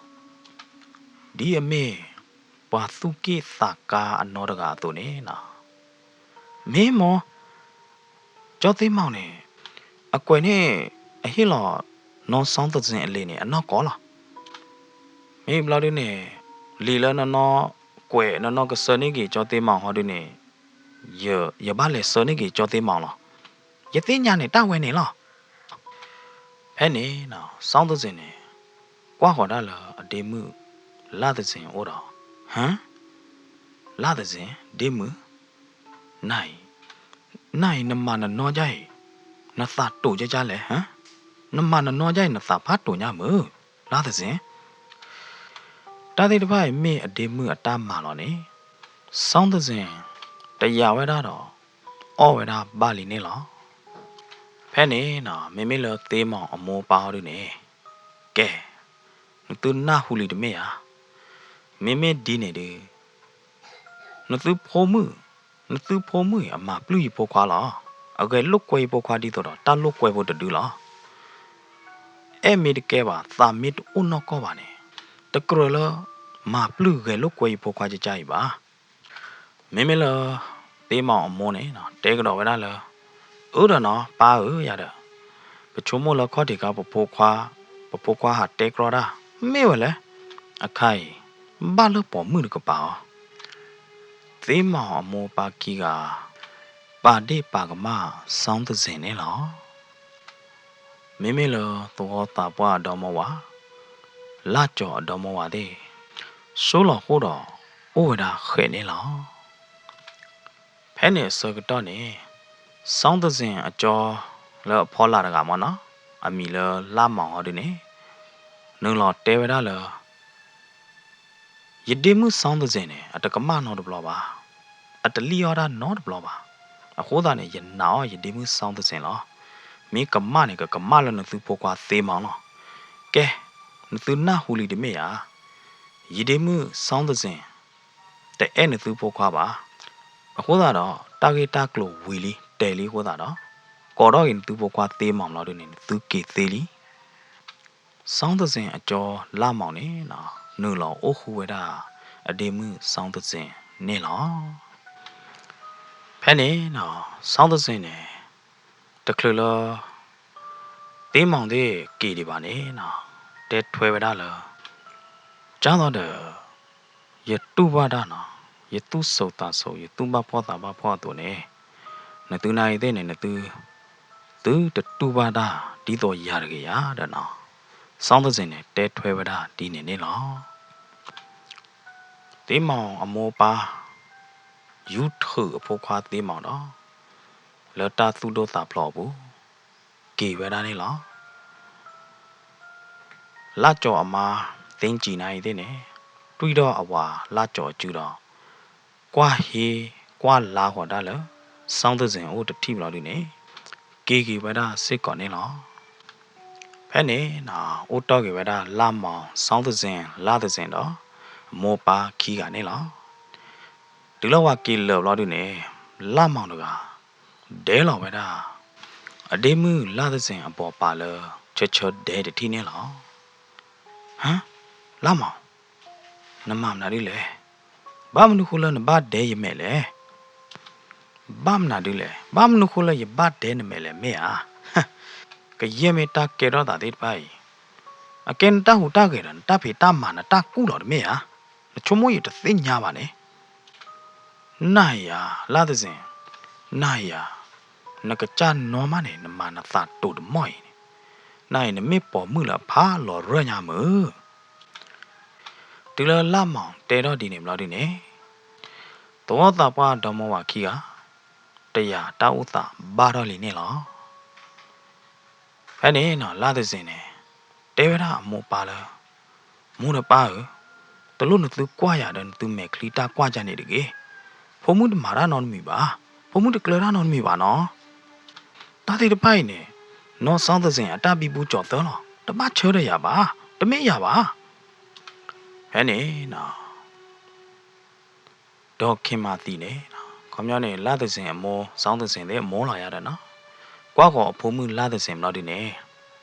ဒ်အမ့ၢ်ပှၤသူၣ်က့ၣ်သးကါအနီတဂၤအသိးန့ၣ်လီၤ. မ့ၢ်မ့ၢ် ကၠီသ့မီၢ်န့ၣ် အကွဲးန့ၣ် အဟ့ၣ်လီၤနီၢ်စီသစ့အလံာ်န့ၣ် အနီၢ်ကီၢ်လီၤ. မ့ၢ်ဘျီဒုန့ၣ် လံာ်လၢနနီၢ်ကွဲး နနီၢ်ကဆှၢန့ၢ်က့ၤကၠီသ့မီၢ်ဟီဒုန့ၣ် ယဘၣ်လဲၤဆှၢန့ၢ်က့ၤကၠီသ့မီၢ်လီၤ. ယသ့ၣ်ညါန့ၣ်တၢ်ဝဲန့ၣ်လီၤ. ဖဲန့ၣ် စီသစ့န့ၣ် ကွၢ်ဃီၤဒၣ်လၢအဒ့မုၣ် လၢ်သစ့အအိၣ်ဒီး ဟၢ လၢ်သစ့ ဒ့မုၣ်, နၤအံၤ, နၤအံၤနမၤနနီၢ်ဒ်အံၤ နသးတိာ်ကၠၢ်ကၠၢ်လဲၣ်, နမၤနနီၢ်ဒ်အံၤ နသးဖးတိာ်ညါမုၢ်, လၢ်သစ့. တၢ်သ့ၣ်တဖၣ်အံၤမ့ၢ်အဒ့မုၣ်အတၢ်မၤလီၤန့ၣ် စီသစ့ တယာ်ဝဲဒၣ်ဒီး အီၣ်ဝဲဒၣ်ဘၣ်လံန့ၣ်လီၤ. ဖဲန့ၣ် မ့မ့ၢ်လၢသ့မီၢ်အမိၢ်ပၢ်ဟီဒုန့ၣ် ကဲ, နသုနၢ်ဟူလံတမ့ၢ်ဧါ. မ့မ့ၢ်ဒ်န့ၣ်ဒီး နသုဖိမုၣ်, နသုဖိမုၣ်အံၤ အမၤပျုၢ်ယဖိခွါလီၤ. အဂဲၤလိာ်ကွဲယဖိခွါဒ်သိးဒီး တၢ်လိာ်ကွဲဖိတဒုလီၤ. အဲၣ်မ့ၢ်တကဲဘၣ် သးမ့ၢ်တအိၣ်နီၢ်ကီၢ်ဘၣ်န့ၣ် တကြၢးလၢ မၤပျုၢ်ဂဲၤလိာ်ကွဲယဖိခွါကကါအံၤဘၣ်. မ့မ့ၢ်လၢ သ့မီၢ်အမိၢ်န့ၣ် တဲကဒီးဝဲဒၣ်လၢ အၢဒီးနီၤ ပၢ်ဧၢ ယၤဒီး ပဆိကမိၣ်လၢခီၣ်ထံးခါ ပဖိခွါ, ပဖိခွါဟးတဲကြီတၢ် မ့ၢ်ဝဲလဲၣ်. အခါအံၤ ဘၣ်လၢပိာ်မုၣ်တကပၤအီၤ. သ့မီၢ်အမိၢ်ပၢ်ခံဂၤ ပာ်ဒ့ၣ်ပာ်ကမၣ်စီၤသဇင်န့ၣ်လီၤ. မ့မ့ၢ်လၢသဝီသးပှၢ်အဒီမါဝၤ, လၢကၠီၤအဒီမါဝၤသ့ၣ် ဆိလီၤဃိဒီး အိၣ်ဝဲဒၣ်ဃဲးန့ၣ်လီၤ. ဖဲန့ၣ်အဆၢကတီၢ်န့ၣ် စီၤသဇင်အကၠီလၢအဖီလာ်တဂၤမ့ၢ်နီၤ, အမံၤလၢလါမီၤဟီဒုန့ၣ် နုာ်လီၤတဲဝဲဒၣ်လၢ ယဒ့မုၣ်စီၤသဇင်န့ၣ် အတကမၣ်နီတဘျီဘၣ်, အတလံၣ်အီၣ်တၢ်နီတဘျီဘၣ်. အဃိသတးန့ၣ် ယနာ်အီၤယဒ့မုၣ်စီၤသဇင်လီၤ. မ့ၢ်ကမၣ်န့ၣ် ကကမၣ်လၢနသုဖိခွါသ့မးလီၤ. ကဲ, နသုနၢ်ဟူလံတမ့ၢ်ဧါ. ယဒ့မုၣ်စီၤသဇင် တအဲၣ်နသုဖိခွါဘၣ်. အဃိသတးဒီး တၢ်ဂ့ၢ်တၢ်ကျိၤဝံၤလံတဲာ်လံအဃိသတးဒီး ကိးထီၣ်က့ၤနသုဖိခွါသ့မးလီၤဒုန့ၣ် နသုက့ၤသ့လံ. စီၤသဇင်အကၠီလါမီၤန့ၣ် နုာ်လီၤအိၣ်ဃူဝဲဒၣ် အဒ့မုၣ်စီၤသဇင်န့ၣ်လီၤ. ဖဲန့ၣ် စီၤသဇင်န့ၣ် တချုးလၢ သ့မီၤသ့ၣ်က့ၤဒံးဘၣ်န့ၣ် တဲထွဲဝဲဒၣ်လၢ ကၢ်သီဒီး ယတူၢ်ဘၣ်တၢ်နီၤ, ယသူၣ်စိသးစိ ယသူၣ်ဘၣ်ဖှီၣ်သးဘၣ်ဖှီၣ်အသိးန့ၣ် နသုနၤအံၤသ့ၣ်န့ၣ် နသု သုတတူၢ်ဘၣ်တၢ်ဒ်သိးယၤတဂ့ၤယၤဒီးနီၤ. စီၤသဇင်န့ၣ် တဲထွဲဝဲဒၣ်ဒ်န့ၣ်န့ၣ်လီၤ. သ့မီၤအမိၢ်အပၢ် ယူၤထုးအဖိခွါသ့မီၤဒီး လၢတၢ်သူၣ်ဒိၣ်သးဖျိးအပူၤ, က က့ၤဝဲဒၣ်န့ၣ်လီၤ. လၢကၠီၤအမါ သ့ကၠံနၤအံၤသ့ၣ်န့ၣ် တွံၢ်ထီၣ်အဝၤလၢကၠီၤအစုဒီး ကွၢ်ဟ့ကွၢ်လါဃီၤဒၣ်လၢ စီသဇင်အအိၣ်တထံၣ်ဘျီဒုန့ၣ် က့ၤက့ၤဝဲဒၣ်စ့ၢ်ကီးန့ၣ်လီၤ. ဖဲန့ၣ် အိၣ်တီၢ်က့ၤဝဲဒၣ်လါမီၤ စီသဇင် လါသဇင်ဒီး အမိၢ်ပၢ်ခံဂၤန့ၣ်လီၤ. တုၤလၢဝၤက့ၤလၢာ်ဘျီဒုန့ၣ် လါမီၤတဂၤ ဒဲလီၤဝဲဒၣ် အဒ့မုၣ်လါသဇင်အဘီၣ်ပာ်လၢ ဆၢဆၢဒဲတထံၣ်န့ၣ်လီၤ. ဟါ, လါမီၤ, နမၤမနုၤဒ်လဲၣ်. ဘၣ်မနုၤဃိလၢနဘၣ်ဒဲယမဲာ်လဲၣ်. ဘၣ်မနုၤဒ်လဲၣ်, ဘၣ်မနုၤဃိလၢယဘၣ်ဒဲနမဲာ်လဲၣ်မ့ၢ်ဧါ. ကယဲၢ်မ့ၢ်တၢ်ကဲထီၣ်သးသ့ၣ်တဖၣ်အံၤ အကဲနတၢ်ဟူးတၢ်ဂဲၤဒီး နတၢ်ဖံးတၢ်မၤ နတၢ်ကူၣ်လီၤတမ့ၢ်ဧါ. နဆိကမိၣ်ယတသ့ၣ်ညါဘၣ်န့ၣ်. နၤယၤ လါသဇင်, နၤယၤ, နကစၢ်နီၢ်မးန့ၣ် နမၤနသးတိာ်တမီၢ်အံၤန့ၣ်, နၤအံၤ နမ့ၢ်ပိာ်မုၣ်လၢအဖးလီၤရၢၢ်ညါမုၢ်. တုၤလၢလါမီၤတဲထီၣ်ဒ်န့ၣ်ဘျီဒုန့ၣ် သဝီသးပှၢ်ဒီမါဝၤခံဂၤ တယာ်တၢ်အိၣ်သးဘၣ်ထီၣ်လံန့ၣ်လီၤ. ဖဲန့ၣ်နီၤ လါသဇင်န့ၣ် တဲဝဲဒၣ်အမိၢ်ပၢ်လၢ မိၢ်ဒီးပၢ်ဧၢ, တလိၣ်နသုကွၢ်ယၤဒီးနသုမဲာ်ချံတၢ်ကွၢ်ယၤန့ၣ်တဂ့ၤ. ဖိမုၣ်တမၤတၢ်နီတမံၤဘၣ်, ဖိမုၣ်တကျၢၤတၢ်နီတမံၤဘၣ်နီၤ. တၢ်သ့ၣ်တဖၣ်အံၤန့ၣ် နီၢ်စီသဇင်အတၢ်ဘံဘူကၠီၤသၢလီၤ. တဘၣ်ဆၢဒီးယၤဘၣ်, တမ့ၢ်ယၤဘၣ်. ဖဲန့ၣ်နီၤ ဒီးခ့မၤသံန့ၣ်, ခီပညီန့ၣ် လါသဇင်အမိၢ် စီသဇင်သ့ၣ်အမိၢ်လီၤယၤဒီးနီၤ, ကွၢ်ဃီၤအဖိမုၣ်လါသဇင်ဘျီဒုန့ၣ်,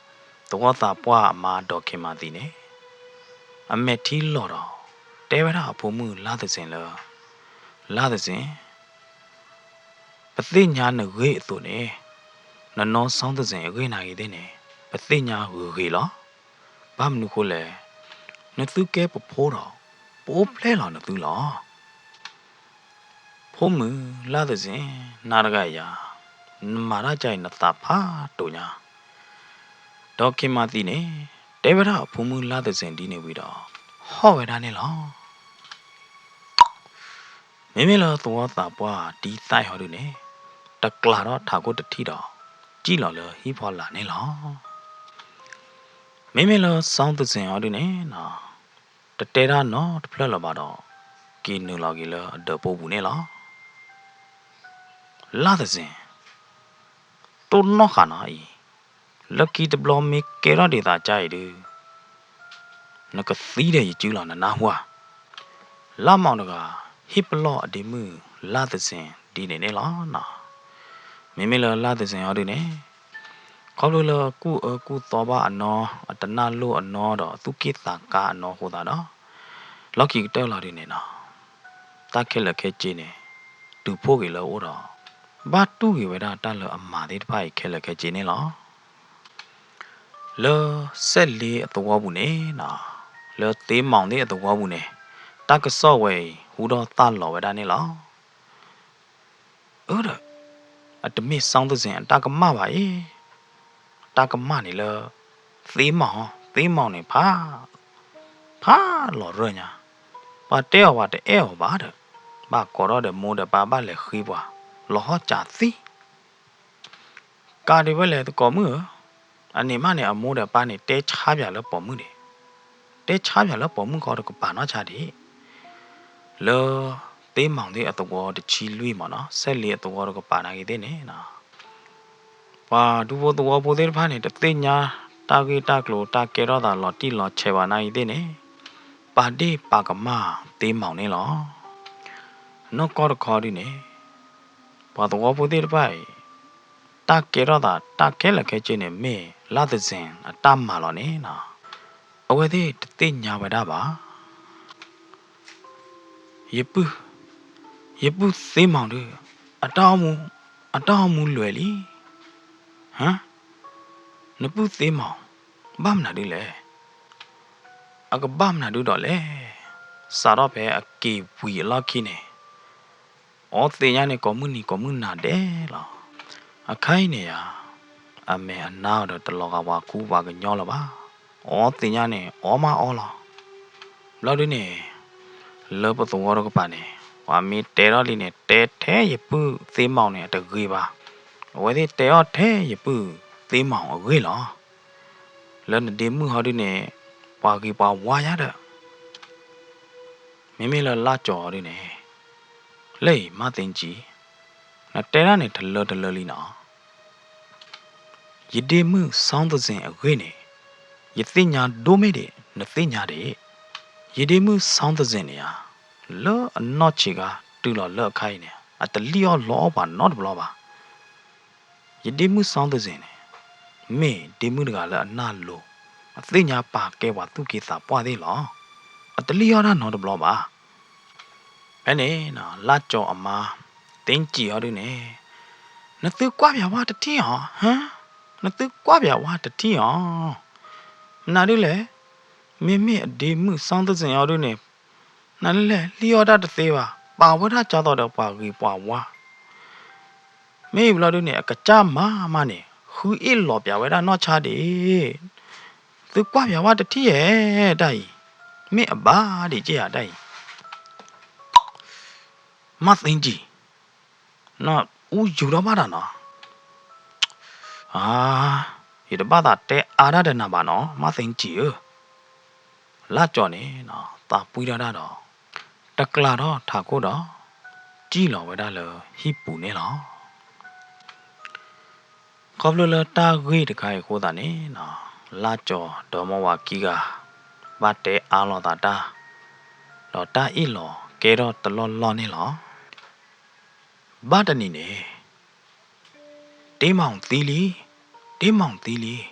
သဝီသးပှၢ်အမါဒီးခ့မၤသံန့ၣ်, အမဲာ်ထံလီၤဒီး တဲဝဲဒၣ်အဖိမုၣ်လါသဇင်လၢ, လါသဇင်, ပသ့ၣ်ညါနဂ့ၢ်အသိးန့ၣ်, နနီၢ်စီသဇင်အဂ့ၢ်နာ်ဂ့ၤသ့ၣ်န့ၣ်, ပသ့ၣ်ညါဂ့ၤဂ့ၤလီၤ. ဘၣ်မနုၤဃိလဲၣ်, နသုကဲပဖိဒီး ပအိၣ်ဖျဲၣ်လီၤနသုလီၤ. ဖိမုၣ်လါသဇင် နၤတဂၤယၤ, နမၤတၢ်ကါအံၤနသးဖးဒိၣ်ညါ. ဒီးခ့မၤသံန့ၣ် တဲဝဲဒၣ်အဖိမုၣ်လါသဇင်ဒ်န့ၣ်ဝံၤဒီး ဟီၣ်ဝဲဒၣ်န့ၣ်လီၤ. မ့မ့ၢ်လၢသဝီသးပှၢ်တံသၣ်ဟီဒုန့ၣ် တကျးထီၣ်ထးခိၣ်တထံၣ်ဒီး စံၣ်လီၤလၢဟံၣ်ဖီလာ်န့ၣ်လီၤ. မ့မ့ၢ်လၢစီသဇင်ဟီဒုန့ၣ် တတဲတၢ်နီတဖျၢၣ်လၢၤဘၣ်ဒီး က့ၤနုာ်လီၤက့ၤလၢအဒၢးပူၤပူၤန့ၣ်လီၤ. လါသဇင်, တိၢ်နီၣ်ဃာ်နီၤအံၤ, လၢခံတဘျီမ့ၢ်ကဲထီၣ်ဒ်သိးကါအံၤဒု နကသံဒီးယစုလီၤနနၢ်ဟူဧါ. လါမီၤတဂၤ ဟ့ၣ်ပလီၢ်အဒ့မုၣ်လါသဇင်ဒ်န့ၣ်န့ၣ်လီၤ. မ့မ့ၢ်လၢလါသဇင်ဟီဒုန့ၣ် ခီဖျိလၢအကူၣ်အၢကူၣ်သီဘၣ်အနီၢ် အတနၢ်လိၣ်အနီၢ်ဒီးသူၣ်က့ၣ်သးကါအနီၢ်အဃိသတးဒီး လီၢ်ခံကတၢၢ်လီၤဒုန့ၣ်နီၤ တၢ်ခဲလၢာ်ခဲဆ့န့ၣ် တုၤဖှိၣ်က့ၤလၢအအိၣ်ဒီး ဘၣ်တူၢ်က့ၤဝဲဒၣ်တၢ်လၢအမၤသ့ၣ်တဖၣ်အံၤခဲလၢာ်ခဲဆ့န့ၣ်လီၤ. လၢစဲးလ့အသဝီပူၤန့ၣ်နီၤ လၢသ့မီၤသ့ၣ်အသဝီပူၤန့ၣ် တၢ်ကစီၣ်ဝဲအံၤဟူထီၣ်သၣ်လီၤဝဲဒၣ်န့ၣ်လီၤ. အၢဒီး အတမ့ၢ်စီသဇင်အတၢ်ကမၣ်ဘၣ်အံၤ, တၢ်ကမၣ်န့ၣ်လၢ သ့မီၤ, သ့မီၤန့ၣ်ဖး, ဖးလီၤရၢၢ်ညါ, ပှၤတဲအီၤပှၤတအဲၣ်အီၤဘၣ်ဒီး ဘၣ်ကိးထီၣ်ဒီးမိၢ်ဒီးပၢ်ဘၣ်လဲၤဃ့ပှၤ, လီၤဟီၣ်စးသံ ကးဒံးဝဲလဲၣ်သကိးမုၣ်ဧၢ, အန့ၣ်မးန့ၣ် အမိၢ်ဒီးပၢ်န့ၣ် တဲဆါပၠးလၢပိာ်မုၣ်န့ၣ်, တဲဆါပၠးလၢပိာ်မုၣ်ဃီတကပၤနီၢ်ဆါဒံး, လၢ သ့မီၤသ့ၣ်အသဝီတဆံလွံၢ်မးနီၤ, စဲးလ့အသဝီတကပၤနာ်က့သ့ၣ်န့ၣ်နီၤ, ပှၤဒူဖိသဝီဖိသ့ၣ်တဖၣ်န့ၣ် တသ့ၣ်ညါတၢ်ဂ့ၢ်တၢ်ကျိၤတၢ်ကဲထီၣ်သးလီၤတံၢ်လီၤဆဲးဘၣ်နာ်က့သ့ၣ်န့ၣ်, ပာ်ဒ့ၣ်ပာ်ကမၣ်သ့မီၤန့ၣ်လီၤ. နီၢ်ကီၢ်တခီဒုန့ၣ် ပှၤသဝီဖိသ့ၣ်တဖၣ်အံၤ တၢ်ကဲထီၣ်သးတၢ်ခဲလၢာ်ခဲဆ့န့ၣ် မ့ၢ်လါသဇင်အတၢ်မၤလီၤန့ၣ်နီၤ, အဝဲသ့ၣ်တသ့ၣ်ညါဝဲဒၣ်ဘၣ်. ယပုၢ်, ယပုၢ်သ့မီၤဒု, အတၢ်အိၣ်မူ, အတၢ်အိၣ်မူလွဲၤလံ. ဟါ, နပုၢ်သ့မီၤ, ဘၣ်မနုၤဒုလဲၣ်. အကဘၣ်မနုၤဒုဒီးလဲၣ်. စးထီၣ်ဖဲအက့ၤဝံၤအလီၢ်ခံန့ၣ် အီသ့ၣ်ညါန့ၣ် ကိးမုၢ်နံၤကိးမုၢ်နၤဒဲးလီၤ. အခါအံၤန့ၣ်ယၤ, အမဲာ်အနါအီၤဒီးတလီၤဂာ်ပှၤကူပှၤကညီလၢၤဘၣ်. အီသ့ၣ်ညါန့ၣ် အီမးအီလီၤ. ဘျီဒုန့ၣ် လၢပသဝီတကပၤန့ၣ် ပှၤမ့ၢ်တဲထီၣ်လံန့ၣ် တဲထဲယပုၢ်သ့မီၤန့ၣ် အတဂ့ၤဘၣ်. အဝဲသ့ၣ်တဲအီၣ်ထဲယပုၢ် သ့မီၣ်အဂ့ၢ်လီၤ. လၢနဒ့မုၣ်ဟီဒုန့ၣ် ပှၤဂ့ၤပှၤဝါယါဒီး မ့မ့ၢ်လၢလါကၠီၤအီၤဒုန့ၣ်, လၢအံၤ မသ့ကၠံ, နတဲဒၣ်န့ၣ်တလၢတလၢလံနီၤ. ယဒ့မုၣ်စီသဇ့ၣ်အဂ့ၢ်န့ၣ် ယသ့ၣ်ညါဒိၣ်မ့ၢ်ဒံး နသ့ၣ်ညါဒံး. ယဒ့မုၣ်စီသဇ့ၣ်န့ၣ်ဧါ, လၢအနီၢ်ဆံးခါတုၤလီၤလၢအခါအံၤန့ၣ် အတလံၣ်အီၣ်လီအီၣ်ပှၤနီတဘျီဘၣ်. ယဒ့မုၣ်စီသဇ့ၣ်န့ၣ် မ့ၢ်ဒ့မုၣ်တဂၤလၢအနၢ်လိၤ, အသ့ၣ်ညါပာ်ကဲပှၤသူၣ်က့သးပှၢ်သ့ၣ်လီၤ. အတလံၣ်အီၣ်တၢ်နီတဘျီဘၣ်. ဖဲန့ၣ် လါကၠီၤအမါ သ့ကၠံအီၤဒုန့ၣ်, နသုကွၢ်ပၠးဝဲတထံၣ်အီၤ, ဟါ, နသုကွၢ်ပၠးဝဲတထံၣ်အီၤ, မနုၤဒ်လဲၣ်, မ့မ့ၢ်အဒ့မုၣ်စီသဇ့ၣ်အီၤဒုန့ၣ် နလဲၣ် လံၣ်အီၣ်တၢ်တသ့ဘၣ်, ပာ်ဝဲဒၣ်ကၠီသီဒီးပှၤဂ့ၤပှၤဝါ, မ့ၢ်ဘျီဒုန့ၣ် အကစၢ်မၤမးန့ၣ် ဃုအ့ၣ်လီၤပၠးဝဲဒၣ်နီၢ်ဆါဒံး, သုကွၢ်ပၠးဝဲတထံၣ်ဧဲ, တၢ်အံၤ မ့ၢ်အဘၣ်ဒံးက့ဧါ တၢ်အံၤ မသ့ကၠံ, နအူယူၤထီၣ်ဘၣ်တၢ်နီၤ, ယတဘၣ်သးတဲအါတၢ်ဒီးနၤဘၣ်နီၤ မသ့ကၠံဧၢ, လါကၠီၤန့ၣ် သးပှံထီၣ်တၢ်ဒီး တကျးထီၣ်ထးခိၣ်ဒီး စံၣ်လီၤဝဲဒၣ်လၢဟံၣ်ပူၤန့ၣ်လီၤ. ခီဖျိလၢတၢ်ဂ့ၢ်တခါအံၤအဃိသတးန့ၣ် လါကၠီၤဒီးမါဝၤခံဂၤ ဘၣ်တဲအါလိာ်သးတၢ်, ဒီးတၢ်အ့ၣ်လိာ်ကဲထီၣ်တလီၢ်လီၢ်န့ၣ်လီၤ. ဘၣ်တနံၤန့ၣ် တ့မီၣ်သံလံ, တ့မီၣ်သံလံ,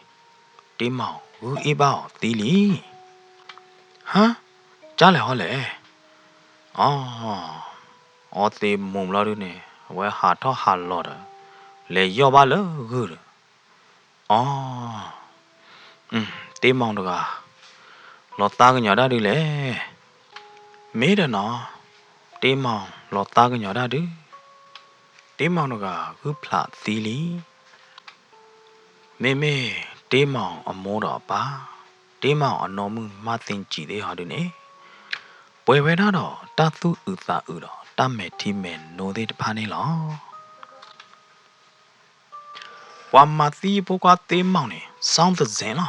တ့မီၣ်ဂုၢ်အ့ၣ်ဘၣ်အီၤသံလံ. ဟါ, ကၢ်လဲၣ်ဟီလဲၣ်, အီ, အီသံးမိၢ်ဘျီဒုန့ၣ် အဝဲဟးထီၣ်ဟးလီၤဒီး လဲၤယီၢ်ဘၣ်လၢဂုၢ်ဒီး, အီ တ့မီၣ်တဂၤ လီၤသးကညီၤဒၣ်ဒုလဲၣ်. မ့ၢ်ဒီးနီၤ, တ့မီၣ်လီၤသးကညီၤဒၣ်ဒု, တ့မီၣ်တဂၤဂုၢ်ဖျးသံလံ. မ့မ့ၢ်တ့မီၣ်အမိၢ်ဒီးအပၢ်, တ့မီၣ်အနီၢ်မုၣ်မသ့ကၠံသ့ၣ်ဟီဒုန့ၣ်, ပှဲၤဝဲဒၣ်ဒီးတၢ်သူၣ်အုးသးအုးဒီးတၢ်မဲာ်ထံမဲာ်နိသ့ၣ်တဖၣ်န့ၣ်လီၤ. ပှၤမၤသံယဖိခွါတ့မီၣ်န့ၣ် စီသဇ့ၣ်လီၤ.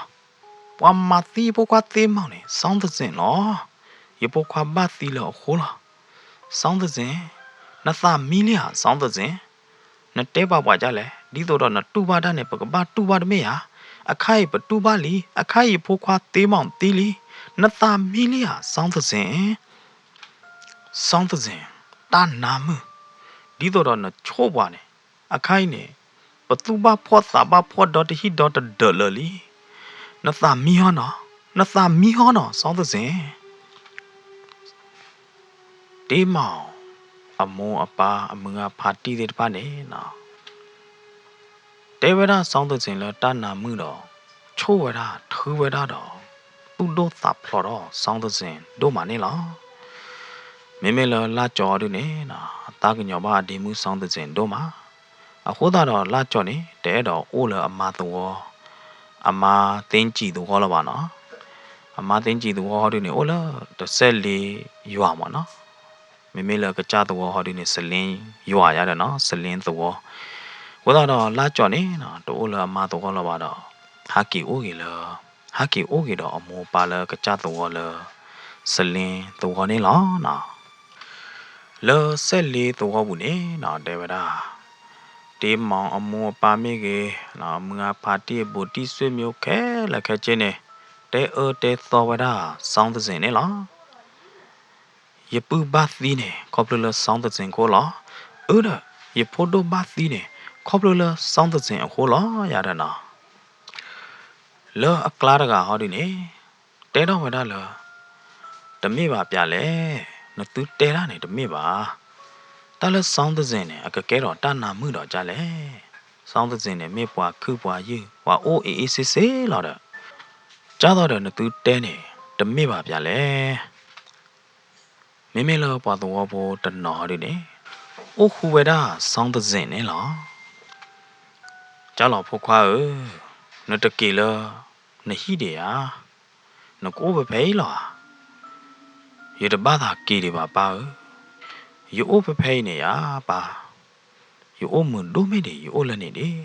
ပှၤမၤသံယဖိခွါတ့မီၣ်န့ၣ် စီသဇ့ၣ်လီၤ. ယဖိခွါဘၣ်သံလၢအဃိလီၤ. စီသဇ့ၣ်, နသးမံလံဧါ စီသဇ့ၣ်. နတဲပှၤပှၤဒ်လဲၣ်, ဒ်သိးဒီးနတူၢ်ဘၣ်တၢ်န့ၣ် ပကဘၣ်တူၢ်ဘၣ်တမ့ၢ်ဧါ. အခါအံၤပတူၢ်ဘၣ်လံ, အခါအံၤယဖိခွါတ့မီၣ်သံလံ, နသးမံလံဧါ စီသဇ့ၣ်. စီသဇ့ၣ်, တၢ်နါမုၣ်, ဒ်သိးဒီးနဆိၣ်ပှၤန့ၣ်, အခါအံၤန့ၣ် ပသူၣ်ဘၣ်ဖှီၣ်သးဘၣ်ဖှီၣ်ဒီတဟံၣ်ဒီတဒၢးလၢာ်လံ. နသးမံဟီနီၤ, နသးမံဟီနီၤ စီသဇ့ၣ်. တ့မီၣ်အမိၢ်အပၢ်အမုၢ်ဂၤဖါတံၢ်သ့ၣ်တဖၣ်န့ၣ် တဲဝဲဒၣ်စီသဇ့ၣ်လၢတၢ်နါမုၣ်ဒီး ဆိၣ်ဝဲဒၣ်ထုဝဲဒၣ်ဒီး သူၣ်ဒိၣ်သးဖျိးဒီးစီသဇ့ၣ်ဒိၣ်မးန့ၣ်လီၤ. မ့မ့ၢ်လၢလါကၠီၤဒုန့ၣ် အသးကညီၤဘၣ်အဒ့မုၣ်စီသဇ့ၣ်ဒိၣ်မး. အဃိသတးဒီးလါကၠီၤန့ၣ် တအဲၣ်ဒိးအိၣ်လၢအမါသဝီ, အမါသ့ကၠံသဝီလၢၤဘၣ်နီၤ. အမါသ့ကၠံသဝီဟီဒုန့ၣ် အိၣ်လၢတစဲးလ့ယွၤမးနီၤ. မ့မ့ၢ်လၢကစၢ်သဝီဟီဒုန့ၣ် စလ့ယွၤယါဒီးနီၤ, စလ့သဝီ. အဃိသတးဒီးလါကၠီၤန့ၣ် တအိၣ်လၢအမါသဝီလၢၤဘၣ်ဒီး ဟးက့ၤအိၣ်ဂ့ၤလၢ, ဟးက့ၤအိၣ်ဂ့ၤဒီးအမိၢ်အပၢ်လၢကစၢ်သဝီလၢ စလ့သဝီန့ၣ်လီၤ. လၢစဲးလ့သဝီပူၤန့ၣ် တဲဝဲဒၣ် တ့မီၣ်အမိၢ်အပၢ်မ့ၢ်ဂ့ၤ, မုၢ်ဂၤဖါတံၢ်အဘူးတံၢ် ဆွေမျိုး ခဲလၢာ်ခဲဆ့န့ၣ် တဲအၢတဲသီဝဲဒၣ်စီသဇ့ၣ်န့ၣ်လီၤ. ယပုၢ်ဘၣ်သံန့ၣ် ခီဖျိလၢစီသဇ့ၣ်အဃိလီၤ. အၢဒီး ယဖိဒိၣ်ဘၣ်သံန့ၣ် ခီဖျိလၢစီသဇ့ၣ်အဃိလီၤ ယၤဒီးနီၤ. လၢအကျါတဂၤဟီဒုန့ၣ် တဲထီၣ်ဝဲဒၣ်လၢ တမ့ၢ်ဘၣ်ပၠးလဲၣ်, နသုတဲတၢ်န့ၣ်တမ့ၢ်ဘၣ်. တၢ်လၢစီသဇ့ၣ်န့ၣ် အကကဲထီၣ်တၢ်နါမုၣ်ဒီးဒ်လဲၣ်. စီသဇ့ၣ်န့ၣ် မ့ၢ်ပှၤခုၣ်ပှၤယုၢ် ပှၤအိၣ်အ့ၣ်အ့ၣ်စ့စ့လီၤဒီး ကၢ်သိးဒီးနသုတဲန့ၣ် တမ့ၢ်ဘၣ်ပၠးလဲၣ်. မ့မ့ၢ်လၢပှၤသဝီဖိတနီၤဟီဒုန့ၣ် အိၣ်ဃူဝဲဒၣ်စီသဇ့ၣ်န့ၣ်လီၤ. ကၢ်လီၤဖိခွါဧၢ, နတက့ၤလၢနဟံၣ်ဒံးဧါ, နကအိၣ်ဖဲဖဲအံၤလီၤဧါ. ယတဘၣ်သးက့ၤဒံးဘၣ်ပၢ်ဧၢ, ယအိၣ်ဖဲဖဲအံၤန့ၣ်ယါပၢ်, ယအိၣ်မုာ်ဒိၣ်မ့ၢ်ဒံး ယအိၣ်လၢန့ၣ်ဒံး.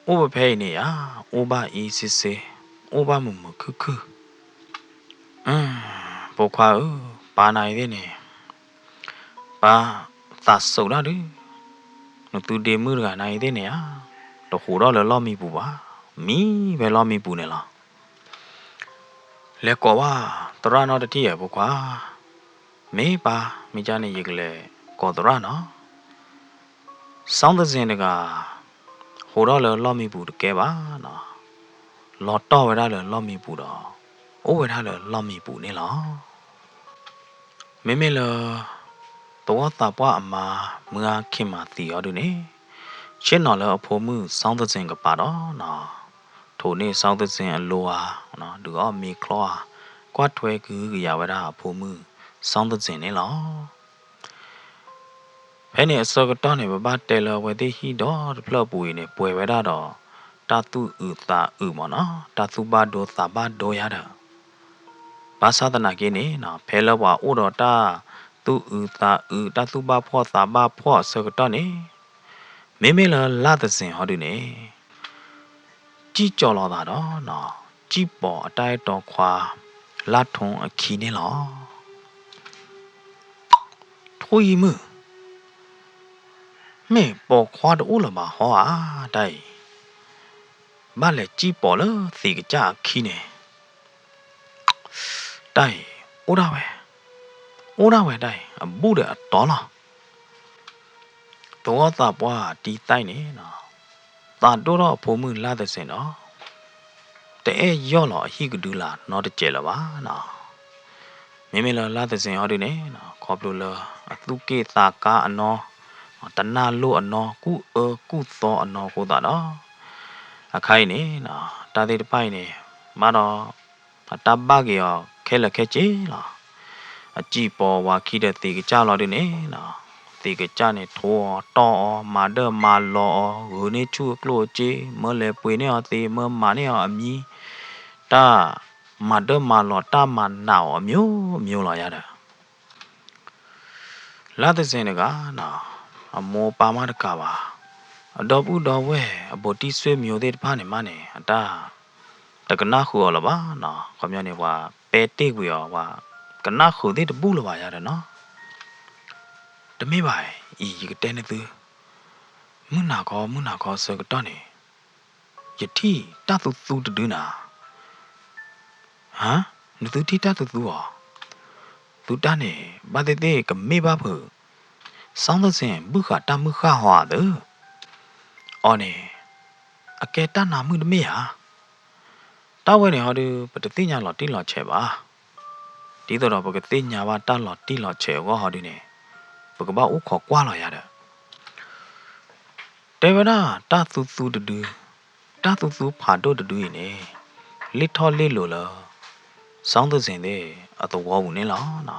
အိၣ်ဝဲဖဲအံၤန့ၣ်ဧါ, အိၣ်ဘၣ်အံၤစ့စ့, အိၣ်ဘၣ်မုာ်မုာ်ခုၣ်ခုၣ်. ဖိခွါဧၢ, ပၢ်နၤအံၤသ့ၣ်န့ၣ် ပၢ်သးစူၤဒၣ်ဒုး, နသုဒ့မုၣ်တဂၤနၤအံၤသ့ၣ်န့ၣ်ဧါ, တဟူးထီၣ်လၢလီၢ်မံပူၤဘၣ်, မံဖဲလီၢ်မံပူၤန့ၣ်လီၤ. လဲၤကိးဘၣ်သရၣ်နီတထံၣ်ဧါ ဖိခွါ. မ့ၢ်ပၢ်, မ့ၢ်ကန့ၣ် ယကလဲၤကိးသရၣ်နီၤ. စီသစ့ၣ်တဂၤ ဟူးထီၣ်လၢလီၢ်မံပူၤတကဲဘၣ်နီၤ, လီၤတီၢ်ဝဲဒၣ်လၢလီၢ်မံပူၤဒီး အိၣ်ဝဲဒၣ်လၢလီၢ်မံပူၤန့ၣ်လီၤ. မ့မ့ၢ်လၢ သဝီသးပှၢ်အမါ မုၢ်အါခ့မၤသံအီၤဒုန့ၣ်, ဆ့ၣ်နီၤလၢအဖိမုၣ်စီသစ့ၣ်ကပၤဒီးနီၤ, ထိးန့ၢ်စီသစ့ၣ်အလိဧါ, ဒုးအီၣ်မ့ၤချီဧါ, ကွၢ်ထွဲကဟုကယာ်ဝဲဒၣ်အဖိမုၣ်စီသစ့ၣ်န့ၣ်လီၤ. ဖဲန့ၣ်အဆၢကတီၢ်န့ၣ် ပဘၣ်တဲလၢအဝဲသ့ၣ်ဟံၣ်ဒီတဖျၢၣ်အပူၤအံၤန့ၣ် ပှဲၤဝဲဒၣ်ဒီး တၢ်သူၣ်အုးသးအုးမ့ၢ်နီၤ, တၢ်သူၣ်ဘၣ်ဒိသးဘၣ်ဒိယၤဒီး ဘၣ်ဆၣ်သနာ်က့န့ၣ်နီၤ, ဖဲလၢပှၤအိၣ်ဒီးတၢ်သူၣ်အုးသးအုး တၢ်သူၣ်ဘၣ်ဖှီၣ်သးဘၣ်ဖှီၣ်အဆၢကတီၢ်န့ၣ်, မ့မ့ၢ်လၢလါသစ့ၣ်ဟီဒုန့ၣ် စံၣ်ကၠီၤလီၤသးဒီးနီၤ, စံၣ်ပိာ်အတၢ်အဲၣ်တီခွါ လါထိအခံန့ၣ်လီၤ. ထိၣ်အံၤမုၣ်, မ့ၢ်ပိာ်ခွါတအိၣ်လၢၤဘၣ်ဟီဧါ, တၢ်အံၤ ဘၣ်လဲၤစံၣ်ပိာ်လၢသ့ၣ်ကစၢ်အခံန့ၣ်, တၢ်အံၤ အိၣ်ဒၣ်ဝဲ, အိၣ်ဒၣ်ဝဲတၢ်အံၤ အဘူးဒီးအတီၤလီၤ. သဝီသးပှၢ်တံၢ်သၢ်န့ၣ်နီၤ, သးဒိၣ်ထီၣ်အဖိမုၣ်လါသစ့ၣ်ဒီး တအဲၣ်ယီၢ်လီၤအဟံၣ်ကဒုလာ်နီတစဲးလၢၤဘၣ်နီၤ. မ့မ့ၢ်လၢလါသစ့ၣ်ဟီဒုန့ၣ်နီၤ, ခီဖျိလၢအသူၣ်က့ၣ်သးကါအနီၤ, တနၢ်လိၣ်အနီၤ, ကူၣ်အၢကူၣ်သီအနီၤအဃိသတးဒီး အခါအံၤန့ၣ်နီၤ, တၢ်သ့ၣ်တဖၣ်အံၤန့ၣ် ဘၣ်ဒီး အတၢ်ဘၣ်က့ၤအီၤခဲလၢာ်ခဲဆ့လီၤ. အစံၣ်ပိာ်ဝၤခံဒီးသ့ၣ်ကစၢ်လီၤဒုန့ၣ်နီၤ, သ့ၣ်ကစၢ်န့ၣ်ထိးအီၤတီၢ်အီၤ မၤဒၢၣ်မၤလီၤအီၤ ဂုာ်န့ၢ်ဆူၣ်အကျိၣ်အစ့ မၢလဲၤပှ့ၤန့ၢ်အီၤသ့ မၢမၤန့ၢ်အီၤအမံၤ, တၢ်မၤဒၢၣ်မၤလီၤ တၢ်မၤနာ်အီၤအမျိုးမျိုးလီၤယၤဒီး လါသစ့ၣ်တဂၤနီၤ, အမိၢ်ပၢ်မးတကးဘၣ်, အဒီပုၢ်ဒီဝဲၢ် အဘူးတံၢ်ဆွေမျိုးသ့ၣ်တဖၣ်န့ၣ်မးန့ၣ် အတၢ်တကနၣ်ဃုာ်အီၤလၢၤဘၣ်နီၤ. ခီပညီန့ၣ် ပှၤပဲာ်တ့ၢ်ကွံာ်အီၤ ပှၤကနၣ်ဃုာ်သ့ၣ်တဘူၣ်လၢၤဘၣ်ယၤဒီးနီၤ. တမ့ၢ်ဘၣ်အံၤ ယကတဲနသု, မုၢ်နၤခီ မုၢ်နၤခီဆၢကတီၢ်န့ၣ် ယထံၣ်တၢ်သူသူတဒုနီၤ. ဟါ, နသုထံၣ်တၢ်သူသူဧါ. သုတၢ်န့ၣ် ဘၣ်သ့ၣ်သ့ၣ်ကမ့ၢ်ဘၣ်ဖုး စီသစ့ၣ်ဘုၣ်ဃာ်တၢ်မုၢ်ဃၢ်ဟီဧါသၢ. အီၤန့ၣ် အကဲတၢ်နါမုၣ်တမ့ၢ်ဧါ. တၢ်ဝဲန့ၣ်ဟီဒု ပတသ့ၣ်ညါလီၤတံၢ်လီၤဆဲးဘၣ်. ဒ်သိးဒီးပကသ့ၣ်ညါဘၣ်တၢ်လီၤတံၢ်လီၤဆဲးအဂီၢ်ဟီဒုန့ၣ် ပကဘၣ်အိၣ်ခိးကွၢ်လီၤယၤဒီး တဲဝဲဒၣ်တၢ်သူသူတဒု, တၢ်သူသူဖးဒိၣ်တဒုအံၤန့ၣ် လ့ၣ်ထီၣ်လ့ၣ်လိၤလၢ စီသစ့ၣ်သ့ၣ်အသဝီပူၤန့ၣ်လီၤ.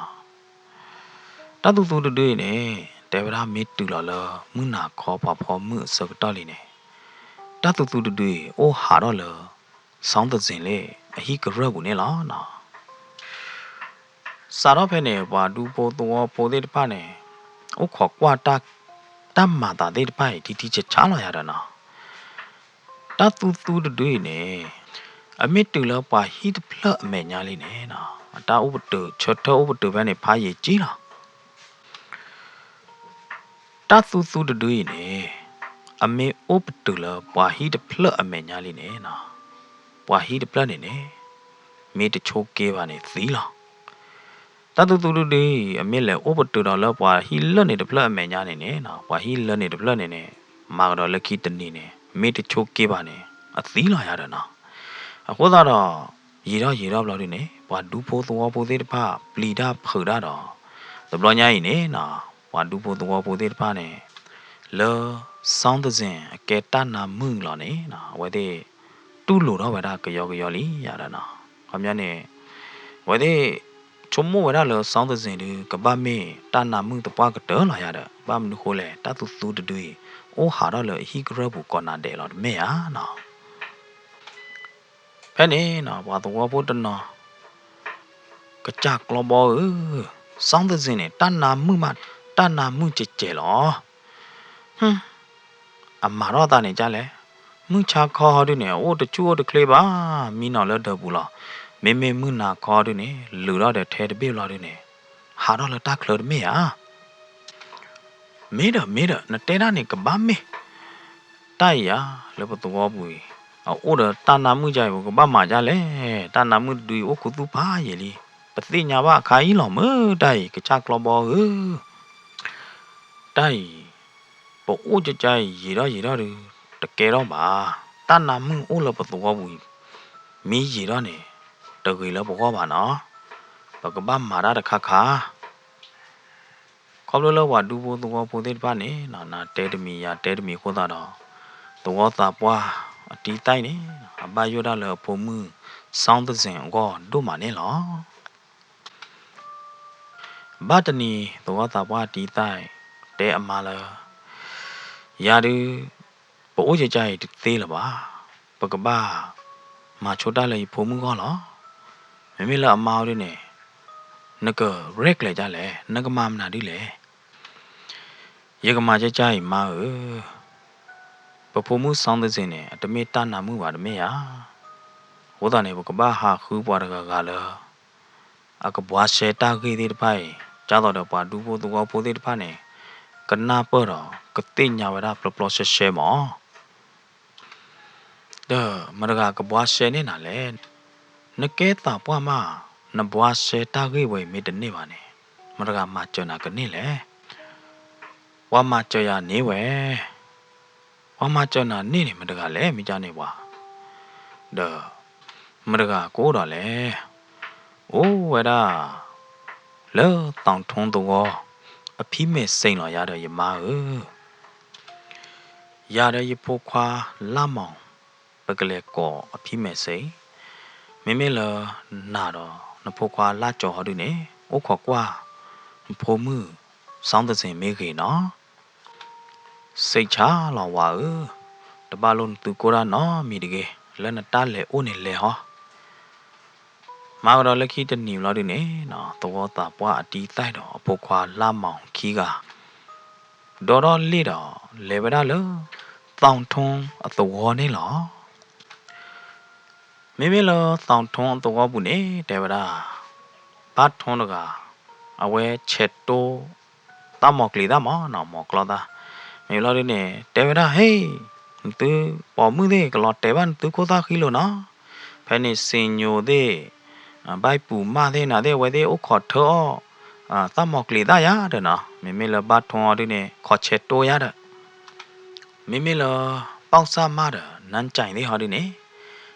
တၢ်သူသူတဒုအံၤန့ၣ် တဲဝဲဒၣ်မ့ၢ်တုၤလီၤလၢမုၢ်နၤခီပှၤဖီမုၢ်အဆၢကတီၢ်လံန့ၣ် တၢ်သူသူတဒုအံၤ အိၣ်ဟးထီၣ်လၢ စီသစ့ၣ်လ့ၣ်အဟံၣ်ကရၢၢ်ပူၤန့ၣ်လီၤ. စးထီၣ်ဖဲန့ၣ် ပှၤဒူဖိသဝီဖိသ့ၣ်တဖၣ်န့ၣ် အိၣ်ခိးကွၢ်တၢ်, တၢ်မၤသးသ့ၣ်တဖၣ်အံၤ ထံထံဆးဆးလီၤယၤဒီးနီၤ. တၢ်သူသူတဒုအံၤန့ၣ် အမ့ၢ်တုၤလၢပှၤဟံၣ်တဖျၢၣ်အမဲာ်ညါလံန့ၣ်နီၤ, အတၢ်အိၣ်ပတုာ် ဆၢထၢၣ်အိၣ်ပတုာ်ဖဲန့ၣ် ဖးယံာ်ကံလီၤ. တၢ်သူသူတဒုအံၤန့ၣ် အမ့ၢ်အိၣ်ပတုာ်လၢပှၤဟံၣ်တဖျၢၣ်အမဲာ်ညါလံန့ၣ်နီၤ, ပှၤဟံၣ်တဖျၢၣ်န့ၣ်န့ၣ် မ့ၢ်တဆိးက့ဘၣ်န့ၣ်သံလီၤ. တၢ်သူသူတဒုအံၤ အမ့ၢ်လဲၤအိၣ်ပတုာ်ဒီးလၢပှၤဟံၣ်လၢန့ၣ်တဖျၢၣ်အမဲာ်ညါန့ၣ်န့ၣ်နီၤ, ပှၤဟံၣ်လၢန့ၣ်တဖျၢၣ်န့ၣ်န့ၣ် မၤကဒီးလၢခံတနံၤန့ၣ် မ့ၢ်တဆိးက့ဘၣ်န့ၣ် အသံလီၤယၤဒီးနီၤ. အဃိသတးဒီး ယံာ်ထီၣ်ယံာ်ထီၣ်ဘျီဒုန့ၣ် ပှၤဒူဖိသဝီဖိသ့ၣ်တဖၣ် ပျံၤတၢ်ဖုးတၢ်ဒီး တဘျီညါအံၤန့ၣ်နီၤ, ပှၤဒူဖိသဝီဖိသ့ၣ်တဖၣ်န့ၣ် လၢစီသစ့ၣ်အကဲတၢ်နါမုၣ်လီၤန့ၣ်နီၤ, အဝဲသ့ၣ်တူၢ်လိာ်ထီၣ်ဝဲဒၣ်ကယီကယီလံယၤဒီးနီၤ. ခီပညီန့ၣ် အဝဲသ့ၣ်ဆိကမိၣ်ဝဲဒၣ်လၢစီသစ့ၣ်ဒု ကဘၣ်မ့ၢ်တၢ်နါမုၣ်သပှၢ်ကတၢၢ်လီၤယၤဒီး ဘၣ်မနုၤဃိလဲၣ် တၢ်သူသူတဒုအံၤ အိၣ်ဟးထီၣ်လၢအဟံၣ်ကရၢၢ်ပူၤကိးနၤဒဲးလီၤတမ့ၢ်ဧါနီၤ. ဖဲန့ၣ်နီၤ ပှၤသဝီဖိတနီၤ ကစၢ်ကျီဘီဧၢ, စီသစ့ၣ်န့ၣ် တၢ်နါမုၣ်မး တၢ်နါမုၣ်ကဲးကဲးလီၤ. အမၤထီၣ်သးန့ၣ်ဒ်လဲၣ်, မုၢ်ဆါခီဟီဒုန့ၣ် အအိၣ်တဆူၣ်အိၣ်တချ့ဘၣ်, မံနီၤလၢဒၢးပူၤလီၤ. မ့မ့ၢ်မုၢ်နၤခီဒုန့ၣ် လုာ်ထီၣ်ဒီးထဲတဘ့ၣ်ဘျီဒုန့ၣ် ဟးထီၣ်လၢတၢ်ချၢတမ့ၢ်ဧါ. မ့ၢ်ဒီး မ့ၢ်ဒီး နတဲဒၣ်န့ၣ်ကဘၣ်မ့ၢ် တၢ်အံၤဧါ, လၢပသဝီပူၤအံၤ အအိၣ်ဒီးတၢ်နါမုၣ်ဒ်အံၤ ပကဘၣ်မၤဒ်လဲၣ်. တၢ်နါမုၣ်တဒုအံၤအိၣ်ခူသူၣ်ဖးယံာ်လံ, ပသ့ၣ်ညါဘၣ်အခါအံၤလီၤမၢ် တၢ်အံၤ ကစၢ်ကျီဘီဧၢ. တၢ်အံၤ ပအိၣ်ကကါအံၤ ယံာ်ထီၣ်ယံာ်ထီၣ်ဒု တကဲထီၣ်ဘၣ်. တၢ်နါမုၣ်အိၣ်လၢပသဝီပူၤအံၤ မ့ၢ်ယံာ်ထီၣ်န့ၣ် တဂ့ၤလၢပဂီၢ်ဘၣ်နီၤ. ပကဘၣ်မၤတၢ်တခါခါ ခီဖျိလၢပှၤဒူဖိသဝီဖိသ့ၣ်တဖၣ်န့ၣ် နတဲတမံၤယၤတဲတမံၤအဃိသတးဒီး သဝီသးပှၢ်အတံသၣ်န့ၣ် အဘၣ်ယိၣ်ဒၣ်လၢအဖိမုၣ် စီသစ့ၣ်အဂီၢ်ဒိၣ်မးန့ၣ်လီၤ. ဘၣ်တနံၤ သဝီသးပှၢ်အတံသၣ် တဲအမါလၢ ယၤဒုး ပအိၣ်ကကါအံၤတသ့လၢၤဘၣ်. ပကဘၣ်မၤဆိတၢ်လၢယဖိမုၣ်ဂီၢ်လီၤ. မ့မ့ၢ်လၢအမါအီၤဒုန့ၣ် နကရဲၣ်ကျဲၤဒ်လဲၣ်, နကမၤမနုၤဒ်လဲၣ်. ယကမၤကကါအံၤမါဧၢ, ပဖိမုၣ်စီသစ့ၣ်န့ၣ် အတမ့ၢ်တၢ်နါမုၣ်ဘၣ်တမ့ၢ်ဧါ. အဃိသတးန့ၣ် ပကဘၣ်ဟးဃုပှၤတဂၤဂၤလၢ အကဘှါရှဲတၢ်ဂ့ၢ်သ့ၣ်တဖၣ်အံၤ ဒ်သိးဒီးပှၤဒူဖိသဝီဖိသ့ၣ်တဖၣ်န့ၣ် ကနၢ်ပၢၢ်ဒီးကသ့ၣ်ညါဝဲဒၣ်ပျီပျီရှဲရှဲမး. ဒီးမတၤတဂၤကဘှါရှဲန့ၢ်နၤလဲၣ်. နကဲသးပှၢ်မး, နဘှါရှဲတၢ်ဂ့ၢ်ဝဲအံၤမ့ၢ်တန့ၢ်ဘၣ်န့ၣ် မတၤတဂၤမၤစၢၤနၤကန့ၢ်လဲၣ်. ပှၤမၤစၢၤယၤန့ၢ်ဝဲ, ပှၤမၤစၢၤနၤန့ၢ်န့ၣ် မတၤတဂၤလဲၣ် မ့ၢ်ကန့ၣ်ပှၤ, ဒီးမတၤတဂၤကအိၣ်ဒီးလဲၣ်. အိၣ်ဝဲဒၣ် လၢသီထူသဝီ အဖံမဲာ်စ့လီၤ ယၤဒီးယမါဧၢ. ယၤဒီးယဖိခွါလါမီၤ ပကလဲၤကိးအဖံမဲာ်စ့, မ့မ့ၢ်လၢနၤဒီးနဖိခွါလါကၠီၤဟီဒုန့ၣ် အိၣ်ခိးကွၢ် နဖိမုၣ်စီသစ့ၣ်မ့ၢ်ဂ့ၤနီၤ. စ့ဆါလီၤဝၤဧၢ, တဘၣ်လိၣ်နသုကိၢ်တၢ်နီတမံၤတဂ့ၤ, လၢနတၢ်လဲၤအိၣ်န့ၣ်လဲၤဟီ. မၤကဒီးလၢခံတနံၤလီၤဒုန့ၣ် သဝီသးပှၢ်အတံသၣ်ဒီးအဖိခွါလါမီၤခံဂၤ ဒီထီၣ်လ့ၣ်ဒီး လဲၤဝဲဒၣ်လၢ သီထူအသဝီန့ၣ်လီၤ. မ့မ့ၢ်လၢသီထူအသဝီပူၤန့ၣ် တဲဝဲဒၣ် ဘၣ်ထူတဂၤ အဝဲဆဲးတိ သၣ်မီၤကျံၤသၣ်မးနီၤ မီၤကျီၢ်သၣ်, မ့ၢ်လီၤဒုန့ၣ် တဲဝဲဒၣ် ဟ့ၣ် နသုပိာ်မုၣ်သ့ၣ် ကလီၤတဲာ်ဘၣ်နသုခိၣ်သၣ်ဃံလိာ်နီၤ, ဖဲန့ၣ်စံၣ်ညီၣ်သ့ၣ် ဘၣ်ပူၤမၢ်သ့ၣ်နၤသ့ၣ် အဝဲသ့ၣ်အိၣ်ခိးထၢအီၣ် သၣ်မီၤကျံၤသၣ်ယၤဒီးနီၤ, မ့မ့ၢ်လၢဘၣ်ထူအီၤဒုန့ၣ် ခိးဆဲးတိယၤဒီး မ့မ့ၢ်လၢ ပီၣ်စၣ်မၢ်ဒီး နါကၠဲၣ်သ့ၣ်ဟီဒုန့ၣ်,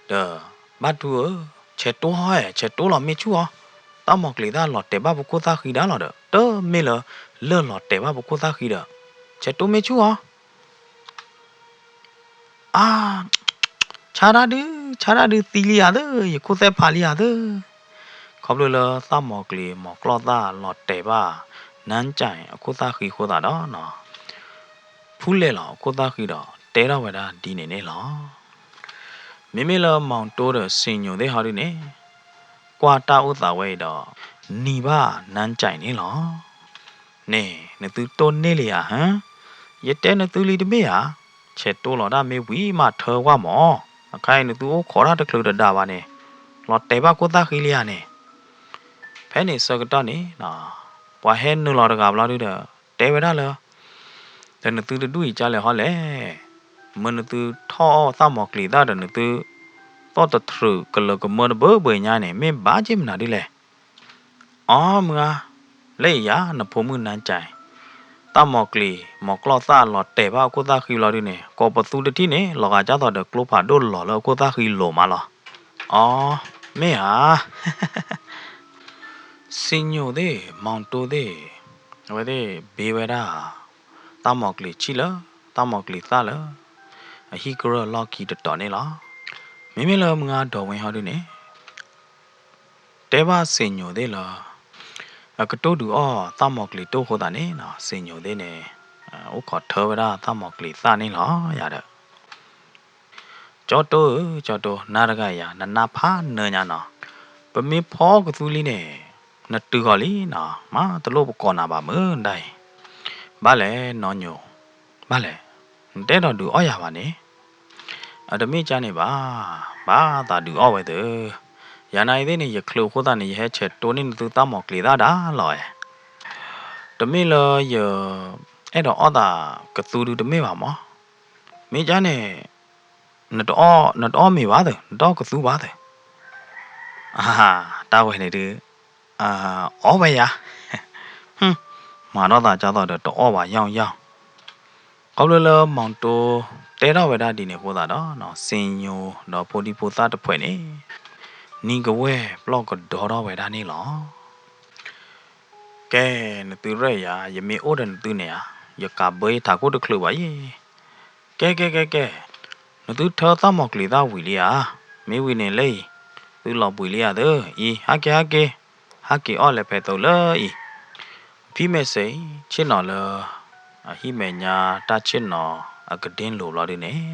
ဒီး ဘၣ်ထူဧၢ, ဆဲးတိဟီဧဲ, ဆဲးတိလီၤမ့ၢ်ဆူၣ်အီၤ, သၣ်မီၤကျံၤသၣ်လီၤတဲာ်ဘၣ်ပခိၣ်သၣ်ဃံဒါလီၤဒီး တမ့ၢ်လၢ လၢၢ်လီၤတဲာ်ဘၣ်ပခိၣ်သၣ်ဃံဒီး ဆဲးတိမ့ၢ်ဆူၣ်အီၤ အါ, ဆါတၢ်ဒု, ဆါတၢ်ဒုသံလံဧါသၢ, ယခိၣ်သဲဖးလံဧါသၢ. ခီဖျိလၢသၣ်မီၤကျံၤမီၤကျီၢ်သၣ်လီၤတဲာ်ဘၣ် နါကၠဲၣ်အခိၣ်သၣ်ဃံအဃိသတးဒီးနီၤ, ဖူလဲၣ်လီၤအခိၣ်သၣ်ဃံဒီး တဲထီၣ်ဝဲဒၣ်ဒ်န့ၣ်န့ၣ်လီၤ. မ့မ့ၢ်လၢမီၤတိဒီးစံၣ်ညီၣ်သ့ၣ်ဟီဒုန့ၣ် ကွၢ်တၢ်အိၣ်သးဝဲအံၤဒီး နံၤဘၣ်နါကၠဲၣ်န့ၣ်လီၤ. န့ၣ် နသုတိၢ်န့ၢ်လံဧါဟၢ, ယတဲနသုလံတမ့ၢ်ဧါ, ဆဲးတိလီၤတၢ်မ့ၢ်ဝံၤမးထၢဝဲမး, အခါအံၤနသုအိၣ်ခိးတၢ်တချုးတဒါဘၣ်န့ၣ် လီၤတဲာ်ဘၣ်ခိၣ်သၣ်ဃံလံဧါန့ၣ်. ဖဲန့ၣ်ဆၢကတီၢ်န့ၣ် ပှၤဟဲနုာ်လီၤတဂၤဘျီဒုဒီး တဲဝဲဒၣ်လၢ ဒီးနသုတဒူၣ်အံၤကၢ်လဲၣ်ဟီလဲၣ်, မ့ၢ်နသုထီၣ်အီၣ်သၣ်မီၤကျံၤသၣ်ဒီးနသု သီၣ်တထြုးကလၢၤကမၢတဘၢဘၢညါန့ၣ် မ့ၢ်ဘၣ်က့ၤမနုၤဒ်လဲၣ်. အီ မုၢ်ဧါ, လၢအံၤယၤ နဖိမုၣ်နါကၠဲၣ်, သၣ်မီၤကျံၤ မီၤကျီၢ်သၣ်လီၤတဲာ်ဘၣ်အခိၣ်သၣ်ဃံလီၤဒုန့ၣ် ကိးပသူတထံၣ်န့ၣ် လီၤဂာ်ကၢ်သိးဒီးကျိဖးဒိၣ်လီၤလၢအခိၣ်သၣ်ဃံလိၤမးလီၤ. အီ မ့ၢ်ဧါ. စံၣ်ညီၣ်သ့ၣ် မီၤတိသ့ၣ် အဝဲသ့ၣ်ဘ့ဝဲဒၣ် သၣ်မီၤကျံၤဆံၣ်လၢ သၣ်မီၤကျံၤသၣ်လၢ အဟံၣ်ကရၢၢ်လီၢ်ခံတတီၤန့ၣ်လီၤ. မ့မ့ၢ်လၢမုၢ်ဂၤဒီးဝ့ဟီဒုန့ၣ် တဲဘၣ်စံၣ်ညီၣ်သ့ၣ်လၢ အကတိၢ်ဒုးအီၣ်သၣ်မီၤကျံၤတိၢ်အဃိသတးန့ၣ် စံၣ်ညီၣ်သ့ၣ်န့ၣ် အိၣ်ခိးထၢဝဲဒၣ်သၣ်မီၤကျံၤသၣ်န့ၣ်လီၤယၤဒီး ကၠီတိဧၢ ကၠီတိ, နၤတဂၤယၤ နနၢ်ဖးနၢညါနီၤ, ပမ့ၢ်ဖီကသူလံန့ၣ် နတုၤဃီၤလံနီၤ, မ့ၢ်တလိၣ်ပကိးနၤဘၣ်မုၢ်ဒၣ်အံၤ, ဘၣ်လဲၣ်နီၢ်ညိ, ဘၣ်လဲၣ်, နတဲဒီးဒုးအီၣ်ယၤဘၣ်န့ၣ်, အတမ့ၢ်ကန့ၣ်ဘၣ်, ဘၣ်သးဒုးအီၣ်ဝဲသ့, ယၤနၤအံၤသ့ၣ်န့ၣ် ယချုးအဃိသတးန့ၣ် ယဟဲဆဲးတိၢ်န့ၢ်နသုသးမီၤကျံၤသၣ်ဒၣ်လီၤဝဲ, တမ့ၢ်လၢယအဲၣ်ဒိးအီၣ်သးကသူဒုတမ့ၢ်ဘၣ်မး, မ့ၢ်ကန့ၣ် နတအီၣ်မ့ၤဘၣ်သ့, နတအီၣ်ကသူဘၣ်သ့, တၢ်ဝဲန့ၣ်ဒုး အီၣ်ဝဲယၤ, မၤထီၣ်သးကၢ်သိးဒီးတအီၣ်ဘၣ်ယီၢ်ယီၢ်, ခီဖျိလၢမီၤတိတဲထီၣ်ဝဲဒၣ်ဒ်န့ၣ် အဃိသတးဒီး စ့ညိၤဒီးဖိဒံဖိသၣ်တဖှဲးန့ၣ် နံၤကဝဲၢ်ပျီၢ်ကဒီထီၣ်ဝဲဒၣ်န့ၣ်လီၤ. ကဲ, နသုရဲၣ်ယၤ, ယမ့ၢ်အိၣ်ဒီးနသုန့ၣ်ဧါ, ယကးဘၢယထးခိၣ်တချုးဘၣ်ယဲ, ကဲကဲကဲကဲ, နသုထၢသးမီၤကျံၤသၣ်ဝံၤလံဧါ, မ့ၢ်ဝံၤန့ၣ်လၢအံၤ, သုလီၤဘှံးလံဧါသၢ, အံၤ ဟဲက့ၤ ဟဲက့ၤ, ဟဲက့ၤအီၣ်လဲၤဖဲသိးလၢအံၤ, ဖံမဲာ်စ့ၣ် ဆ့ၣ်နီၤလၢ အဟံၣ်မဲာ်ညါတၢ်ဆ့ၣ်နီၤအကဒ့လိာ်ဘျီဒုန့ၣ်,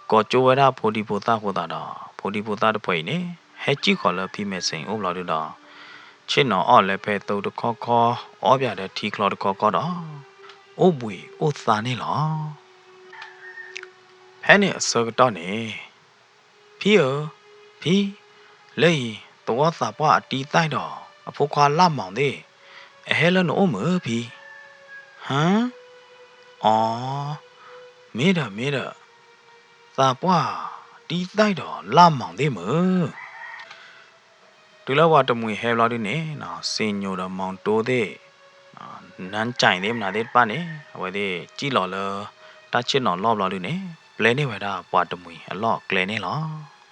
ကိးကၠိဝဲဒၣ်ဖိဒံဖိသၣ်အဃိသတးဒီး ဖိဒံဖိသၣ်တဖှဲးအံၤန့ၣ် ဟဲကံၣ်ဃီၤလၢဖံမဲာ်စ့ၣ်အိၣ်ဘျီဒုဒီး ဆ့ၣ်နီၤအီၣ်လဲၤဖဲသိးတခီခီ, အီၣ်ဘၣ်ဒီးထံချီတခီခီဒီး အိၣ်ဘှံးအိၣ်သါန့ၣ်လီၤ. ဖဲန့ၣ်အဆၢကတီၢ်န့ၣ်, ဖံဧၢ, ဖံ, လၢအံၤ သဝီသးပှၢ်အတံသၣ်ဒီး အဖိခွါလၢ်မီၤသ့ၣ် အဟဲလၢနအိၣ်မုာ်ဖံ, ဟၢ, အီ, မ့ၢ်ဒီး မ့ၢ်ဒီး, သးပှၢ်တံသၣ်ဒီးလၢ်မီၤသ့ၣ်မုာ် တုၤလၢပှၤတမှံၤဟဲဘျီဒုန့ၣ်, စ့ညိၤဒီးမီၤတိသ့ၣ်, နၢကၠဲၣ်သ့ၣ်မနုၤသ့ၣ်တဖၣ်န့ၣ် အဝဲသ့ၣ်ကံၣ်လီၤလၢ တၢ်ဆ့ၣ်နီၤလီၢ်ဘျီဒုန့ၣ် ပျဲန့ၢ်ဝဲဒၣ်ပှၤတမှံၤအလီၢ်အကျဲန့ၣ်လီၤ.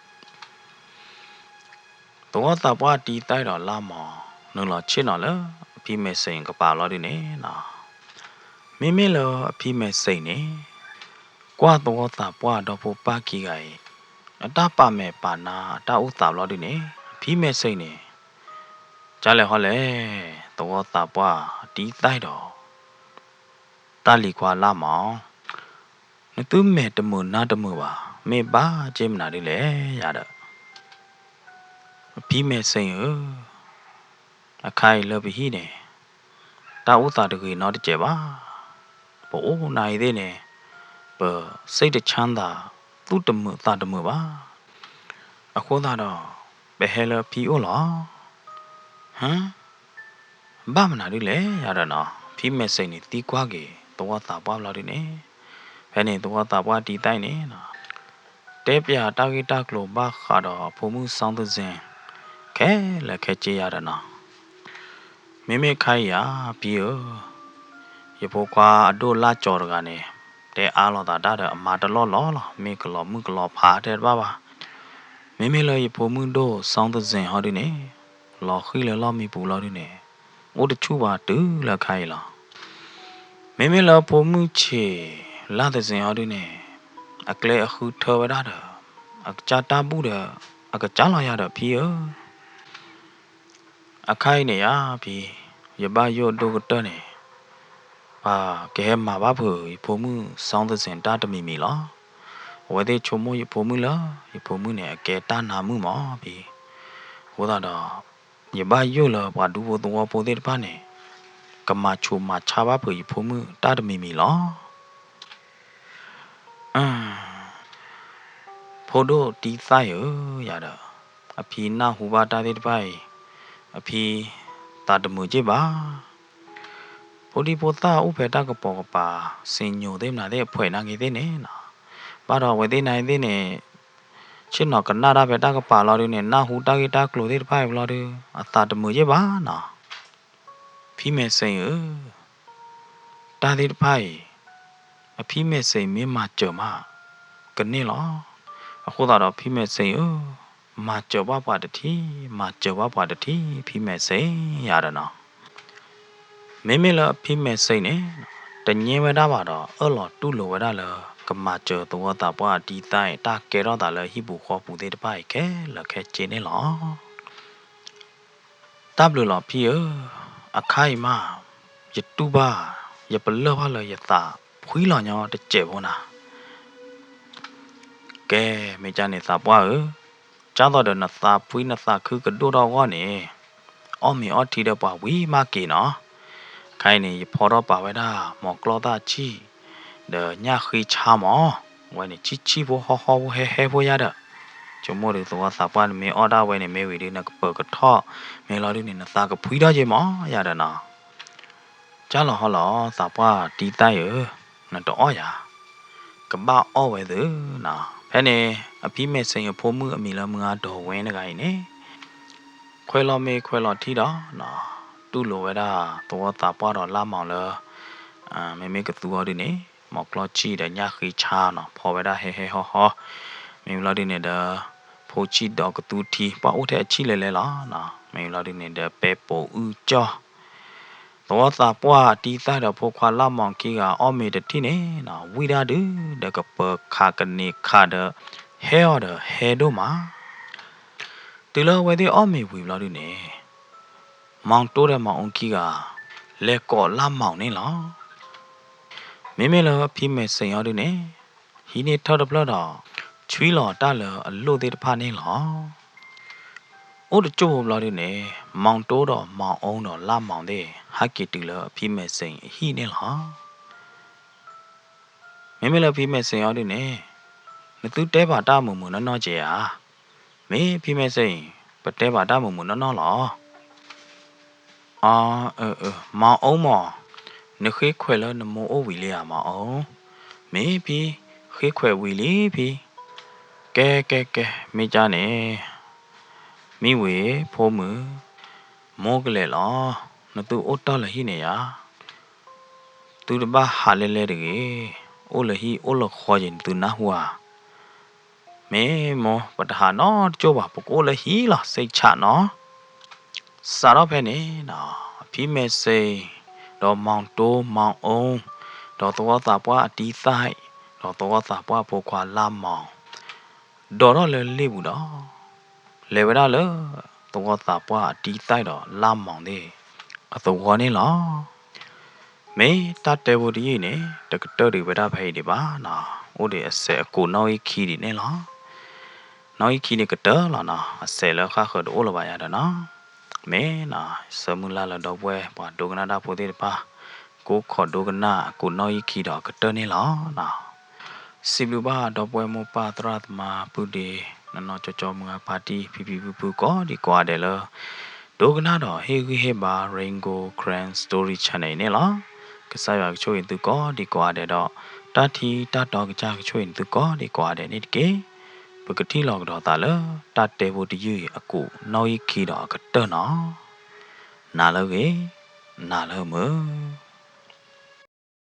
သဝီသးပှၢ်တံသၣ်ဒီးလၢ်မီၤ နုာ်လီၤဆ့ၣ်နီၤလၢအဖံမဲာ်စ့ၣ်ကပၤဘျီဒုန့ၣ်, မ့မ့ၢ်လၢအဖံမဲာ်စ့ၣ်န့ၣ် ကွၢ်သဝီသးပှၢ်ဒီဖိပၢ်ခံဂၤအံၤ အတၢ်ပာ်မဲာ်ပာ်နါအတၢ်အိၣ်သးဘျီဒုန့ၣ် အဖံမဲာ်စ့ၣ်န့ၣ် ကလဲၤဟီလဲၣ်, သဝီသးပှၢ်တံသၣ်ဒီး တၢ်လံၤခွါလၢ်မီၤ, နသုမဲာ်တမုာ်နါတမုာ်ဘၣ်, မ့ၢ်ဘၣ်က့မနုၤဒ်လဲၣ်ယၤဒီး အဖံမဲာ်စ့ၣ်ဧၢ, အခါအံၤလၢပဟံၣ်န့ၣ် တၢ်အိၣ်သးတဂ့ၤနီတစဲးဘၣ်. ပအိၣ်နၤအံၤသ့ၣ်န့ၣ် ပစိတ်တချမ်းသာ သူၣ်တမုာ်သးတမုာ်ဘၣ်. အဃိသတးဒီး ပဟဲလၢဖံအိၣ်လီၤ. ဟၢ, ဘၣ်မနုၤဒ်လဲၣ်ယၤဒီးနီၤ, ဖံမဲာ်စ့ၣ်န့ၣ်သံကွၢ်က့ၤသဝီသးပှၢ်ဘျီဒုန့ၣ်, ဖဲန့ၣ်သဝီသးပှၢ်တံသၣ်အံၤန့ၣ် တဲပၠးတၢ်ဂ့ၢ်တၢ်ကျိၤဘၣ်ဃးဒီးအဖိမုၣ်စီသစ့ၣ် ခဲလၢာ်ခဲဆ့ယၤဒီးနီၤ. မ့မ့ၢ်ခါအံၤဧါ ဖံဧၢ, ယဖိခွါအဒိၣ်လၢ်ကၠီၤတဂၤန့ၣ် တဲအါလိာ်သးတၢ်ဒီးအမါတလီၢ်လီၢ်လီၤ, မ့ၢ်ကလီၤမုၣ်ကလီၤဖးတဲတဘၣ်ဘၣ်. မ့မ့ၢ်လၢယဖိမုၣ်ဒိၣ်စီသစ့ၣ်ဟီဒုန့ၣ် လီၤဃံၤလၢလီၢ်မံပူၤလီၤဒုန့ၣ် အိၣ်တဆူၣ်ဘၣ်တုၤလၢခါအံၤလီၤ. မ့မ့ၢ်လၢဖိမုၣ်ဆံးလၢ်သစ့ၣ်ဟီဒုန့ၣ် အကျဲအဃုထၢဝဲဒၣ်ဒီး အကစၢ်တၢ်ဘူၣ်ဒီး အကစၢ်လီၤယၤဒီးဖံဧၢ. အခါအံၤန့ၣ်ယါဖံ, ယဘၣ်ယိၣ်ဒိၣ်ကတၢၢ်န့ၣ် ပှၤကဟဲမၤဘၣ်ဖုးယဖိမုၣ်စီသစ့ၣ်တၢ်တမံၤမံၤလီၤ. အဝဲသ့ၣ်ဆိကမိၣ်ယဖိမုၣ်လၢ ယဖိမုၣ်န့ၣ် အကဲတၢ်နါမုၣ်မးဖံ, အဃိသတးဒီး ယဘၣ်ယိၣ်လၢပှၤဒူဖိသဝီဖိသ့ၣ်တဖၣ်န့ၣ် ကမၤဆူးမၤဆါဘၣ်ဖုးယဖိမုၣ်တၢ်တမံၤမံၤလီၤ. ဖိဒိၣ်တံသၣ်ဧၢ, ယၤဒီး အဖံနၢ်ဟူဘၣ်တၢ်သ့ၣ်တဖၣ်အံၤ အဖံသးတမုာ်က့ၢ်ဘၣ်. ဖိဒံဖိသၣ်အိၣ်ဖဲတၢ်ကပိာ်ကပၤ စ့ညိၤသ့ၣ်မနုၤသ့ၣ်အဖှဲးနာ်က့ၤသ့ၣ်န့ၣ်နီၤ, ဘၣ်ဒီးအဝဲသ့ၣ်နာ်က့ၤသ့ၣ်န့ၣ် ဆ့ၣ်နီၤကနၣ်တၢ်ဖဲတၢ်ကပၤလီၤဒုန့ၣ် နၢ်ဟူတၢ်ဂ့ၢ်တၢ်ကျိၤသ့ၣ်တဖၣ်အံၤဘျီဒု အသးတမုာ်က့ၢ်ဘၣ်နီၤ. ဖံမဲာ်စ့ၣ်ဧၢ, တၢ်သ့ၣ်တဖၣ်အံၤ အဖံမဲာ်စ့ၣ်မ့ၢ်မၤစၢၤမး ကန့ၢ်လီၤ. အဃိသတးဒီးဖံမဲာ်စ့ၣ်ဧၢ, မၤစၢၤဘၣ်ပှၤတထံၣ်, မၤစၢၤဘၣ်ပှၤတထံၣ် ဖံမဲာ်စ့ၣ်ယၤဒီးနီၤ. မ့မ့ၢ်လၢအဖံမဲာ်စ့ၣ်န့ၣ် တငဲဝဲဒၣ်ဘၣ်ဒီး အၢၣ်လီၤတူၢ်လိာ်ဝဲဒၣ်လၢ ကမၤစၢၤသဝီသးပှၢ်အတံသၣ်အံၤ တၢ်ကဲထီၣ်သးလၢဟံၣ်ပူၤဃီပူၤသ့ၣ်တဖၣ်အံၤခဲလၢာ်ခဲဆ့န့ၣ်လီၤ. တၢ်ဘျုးလီၤဖံဧၢ, အခါအံၤမး ယတူၢ်ဘၣ် ယပလၢၢ်ဘၣ်လၢယသးဖှံလီၤညီတစဲးဖိနၤ. ကဲ, မ့ၢ်ကန့ၣ်သးပှၢ်ဧၢ, ကၢ်သိးဒီးနသးဖှံနသးခုကဒိၣ်ထီၣ်အဂီၢ်န့ၣ် အီၣ်မ့ၤအီထံဒီးပှၤဝံၤမးက့ၤနီၤ. ခဲအံၤန့ၣ် ယဖီထီၣ်ပာ်ဝဲဒၣ် မီၤကျီၢ်သၣ်ဆံၣ် ဒီးညၣ်ဃ့ဆါမး. ဝဲန့ၣ်ဆံၣ်ဆံၣ်ဖိဟီၣ်ဟီၣ်ဖိဟဲဟဲဖိယါဒီး, ဆိကမိၣ်ဒုးသဝီသးပှၢ်နမ့ၢ်အီၣ်ဒၣ်ဝဲန့ၣ်မ့ၢ်ဝံၤဒုး နကပၢၤကထီၣ်, မ့ၢ်လီၤဒုးန့ၣ် နသးကဖှံထီၣ်က့ၤမးယၤဒီးနီၤ. ကၢ်လီၤဟီလီၤ သးပှၢ်တံသၣ်အံၤဧၢ, နတအီၣ်ယၤ, ကဘၣ်အီၣ်ဝဲသုနီၤ. ဖဲန့ၣ် အဖံမဲာ်စ့ၣ်အဖိမုၣ်အမံၤလၢမုၢ်ဂၤ ဒိးဝဲတဂၤအံၤန့ၣ် ခွဲးလီၤမ့ၤခွဲးလီၤထံဒီး တူၢ်လိာ်ဝဲဒၣ်သဝီသးပှၢ်ဒီးလါမီၤလၢ မ့မ့ၢ်ကသူအီၤဒုးန့ၣ် မီၤကျီဆံၣ်ဒီးညၣ်ဃ့ဆါနီၤ ဖီဝဲဒၣ်ဟဲဟဲဟီၣ်ဟီၣ်, မ့ၢ်လီၤဒုးန့ၣ်ဒီး ဖိဆံၣ်ဒီးကသူထံ ပှၢ်အိၣ်ထဲအဆံၣ်လဲၤလဲၤလီၤ. မ့ၢ်လီၤဒုးန့ၣ်ဒီး ပဲပိာ်အုၣ်ကၠီၣ် သဝီသးပှၢ်တံသၣ်ဒီးဖိခွါလါမီၤခံဂၤအီၣ်မ့ၤတထံၣ်န့ၣ်နီၤ ဝံၣ်ဒၣ်ဒုး ဒီးကပၢၤခးကန့ၢ်ခးဒီး ဟဲအီၤဒီးဟဲဒိၣ်မး. တုၤလၢအဝဲသ့ၣ်အီၣ်မ့ၤဝံၤဘျီဒုးန့ၣ် မီၤတိဒီးမီၤအူခံဂၤ လဲၤကိးလါမီၤန့ၣ်လီၤ. မ့မ့ၢ်လၢဖံမဲာ်စ့ၣ်အီၤဒုးန့ၣ် ဟံးန့ၢ်ထၢၣ်တဖျၢၣ်ဒီး ဆွံလီၤတၢ်လၢအလိၣ်သ့ၣ်တဖၣ်န့ၣ်လီၤ. အိၣ်တကၠိၢ်ဖိဘျီဒုးန့ၣ် မီၤတိဒီးမီၤအူဒီးလါမီၤသ့ၣ် ဟဲက့ၤတုၤလၢအဖံမဲာ်စ့ၣ်အဟံၣ်န့ၣ်လီၤ. မ့မ့ၢ်လၢဖံမဲာ်စ့ၣ်အီၤဒုးန့ၣ် နသုတဲဘၣ်တၢ်မုာ်မုာ်နီၢ်နီၢ်က့ၤဧါ. မ့ၢ်ဖံမဲာ်စ့ၣ်အံၤ ပတဲဘၣ်တၢ်မုာ်မုာ်နီၢ်နီၢ်လီၤ. အၢ မီၤအူမး, နဃ့ခွဲးလၢနမိၢ်အိၣ်ဝံၤလံဧါမီၤအူ. မ့ၢ်ဖံ, ဃ့ခွဲးဝံၤလံဖံ. ကဲကဲကဲ မ့ၢ်ကၢ်န့ၣ် မံဝံၤဖိမုၣ်, မိၢ်ကလဲၤလီၤ. နသုအိၣ်တ့ၢ်လၢဟံၣ်န့ၣ်ယါ, သုတဘၣ်ဟးလဲလဲတဂ့ၤ. အိၣ်လၢဟံၣ်အိၣ်လၢဃီယဲၢ် နသုနၢ်ဟူဧါ. မ့ၢ်မိၢ် ပတဟးနီတကၠိၢ်ဘၣ် ပကအိၣ်လၢဟံၣ်လီၤ စ့ၢ်ဆးနီၤ. စးထီၣ်ဖဲန့ၣ် ဖံမဲာ်စ့ၣ် ဒီးမီၤတိ မီၤအူ ဒီးသဝီသးပှၢ်အတံသၣ် ဒီးသဝီသးပှၢ်ဖိခွါလါမီၤ ဒိးထီၣ်လၢလ့ၣ်ပူၤဒီး လဲၤဝဲဒၣ်လၢ သဝီသးပှၢ်အတံသၣ်ဒီးလါမီၤသ့ၣ် အသဝီန့ၣ်လီၤ. မ့ၢ်တၢ်တဲဖိတယုၢ်အံၤန့ၣ် တကတၢၢ်ဒံးဝဲဒၣ်ဖဲအံၤဒံးဘၣ်နီၤ, အိၣ်ဒံးအစဲးအကိးနီၣ်ဂံၢ်ခံဒံးန့ၣ်လီၤ. နီၣ်ဂံၢ်ခံန့ၣ်ကတၢၢ်လီၤနီၤ, အစဲးလၢဃၣ်ဃၢၤတအိၣ်လၢၤဘၣ်ယါဒီးနီၤ. မ့ၢ်နီၤ, ဆၢမုၢ်လၢ်လၢဒီပုၢ်ဝဲၢ်ပှၤဒိကနၣ်တၢ်ဖိသ့ၣ်တဖၣ် ကိးခီၣ်ဒိကနၣ်အကိးနီၣ်ဂံၢ်ခံဒီးအကတၢၢ်န့ၣ်လီၤနီၤ. စံးဘျုးဘၣ်ဒီပုၢ်ဝဲၢ်မိၢ်ပၢ်သရၣ်သမါပုၢ်ဒ့ နီၢ်နီၢ်ကၠီကၠီမုၢ်ဂၤဖါတံၢ် ဖံဖံဖုဖုကိးဒံးကိးဂၤဒဲးလၢ ဒိကနၣ်ဒီးဟ့ၣ်ဂံၢ်ဟ့ၣ်ဘါ Rain Gold Karen Story Channel အံၤန့ၣ်လီၤ. ကစၢ်ယွၤကဆိၣ်ဂ့ၤသုကိးဒံးကိးဂၤဒဲးဒီး တၢ်ထံတၢ်တီကစၢ်ကဆိၣ်ဂ့ၤသုကိးဒံးကိးဂၤဒဲးန့ၣ်တက့ၢ်. ပကထံၣ်လီၤကဒီးသးလၢတၢ်တဲဖိတယုၢ်အံၤအကိးနီၣ်ဂံၢ်ခံဒီးအကတၢၢ်နီၤ. နၤလၢအဂ့ၤ, နၤလၢအမုာ်.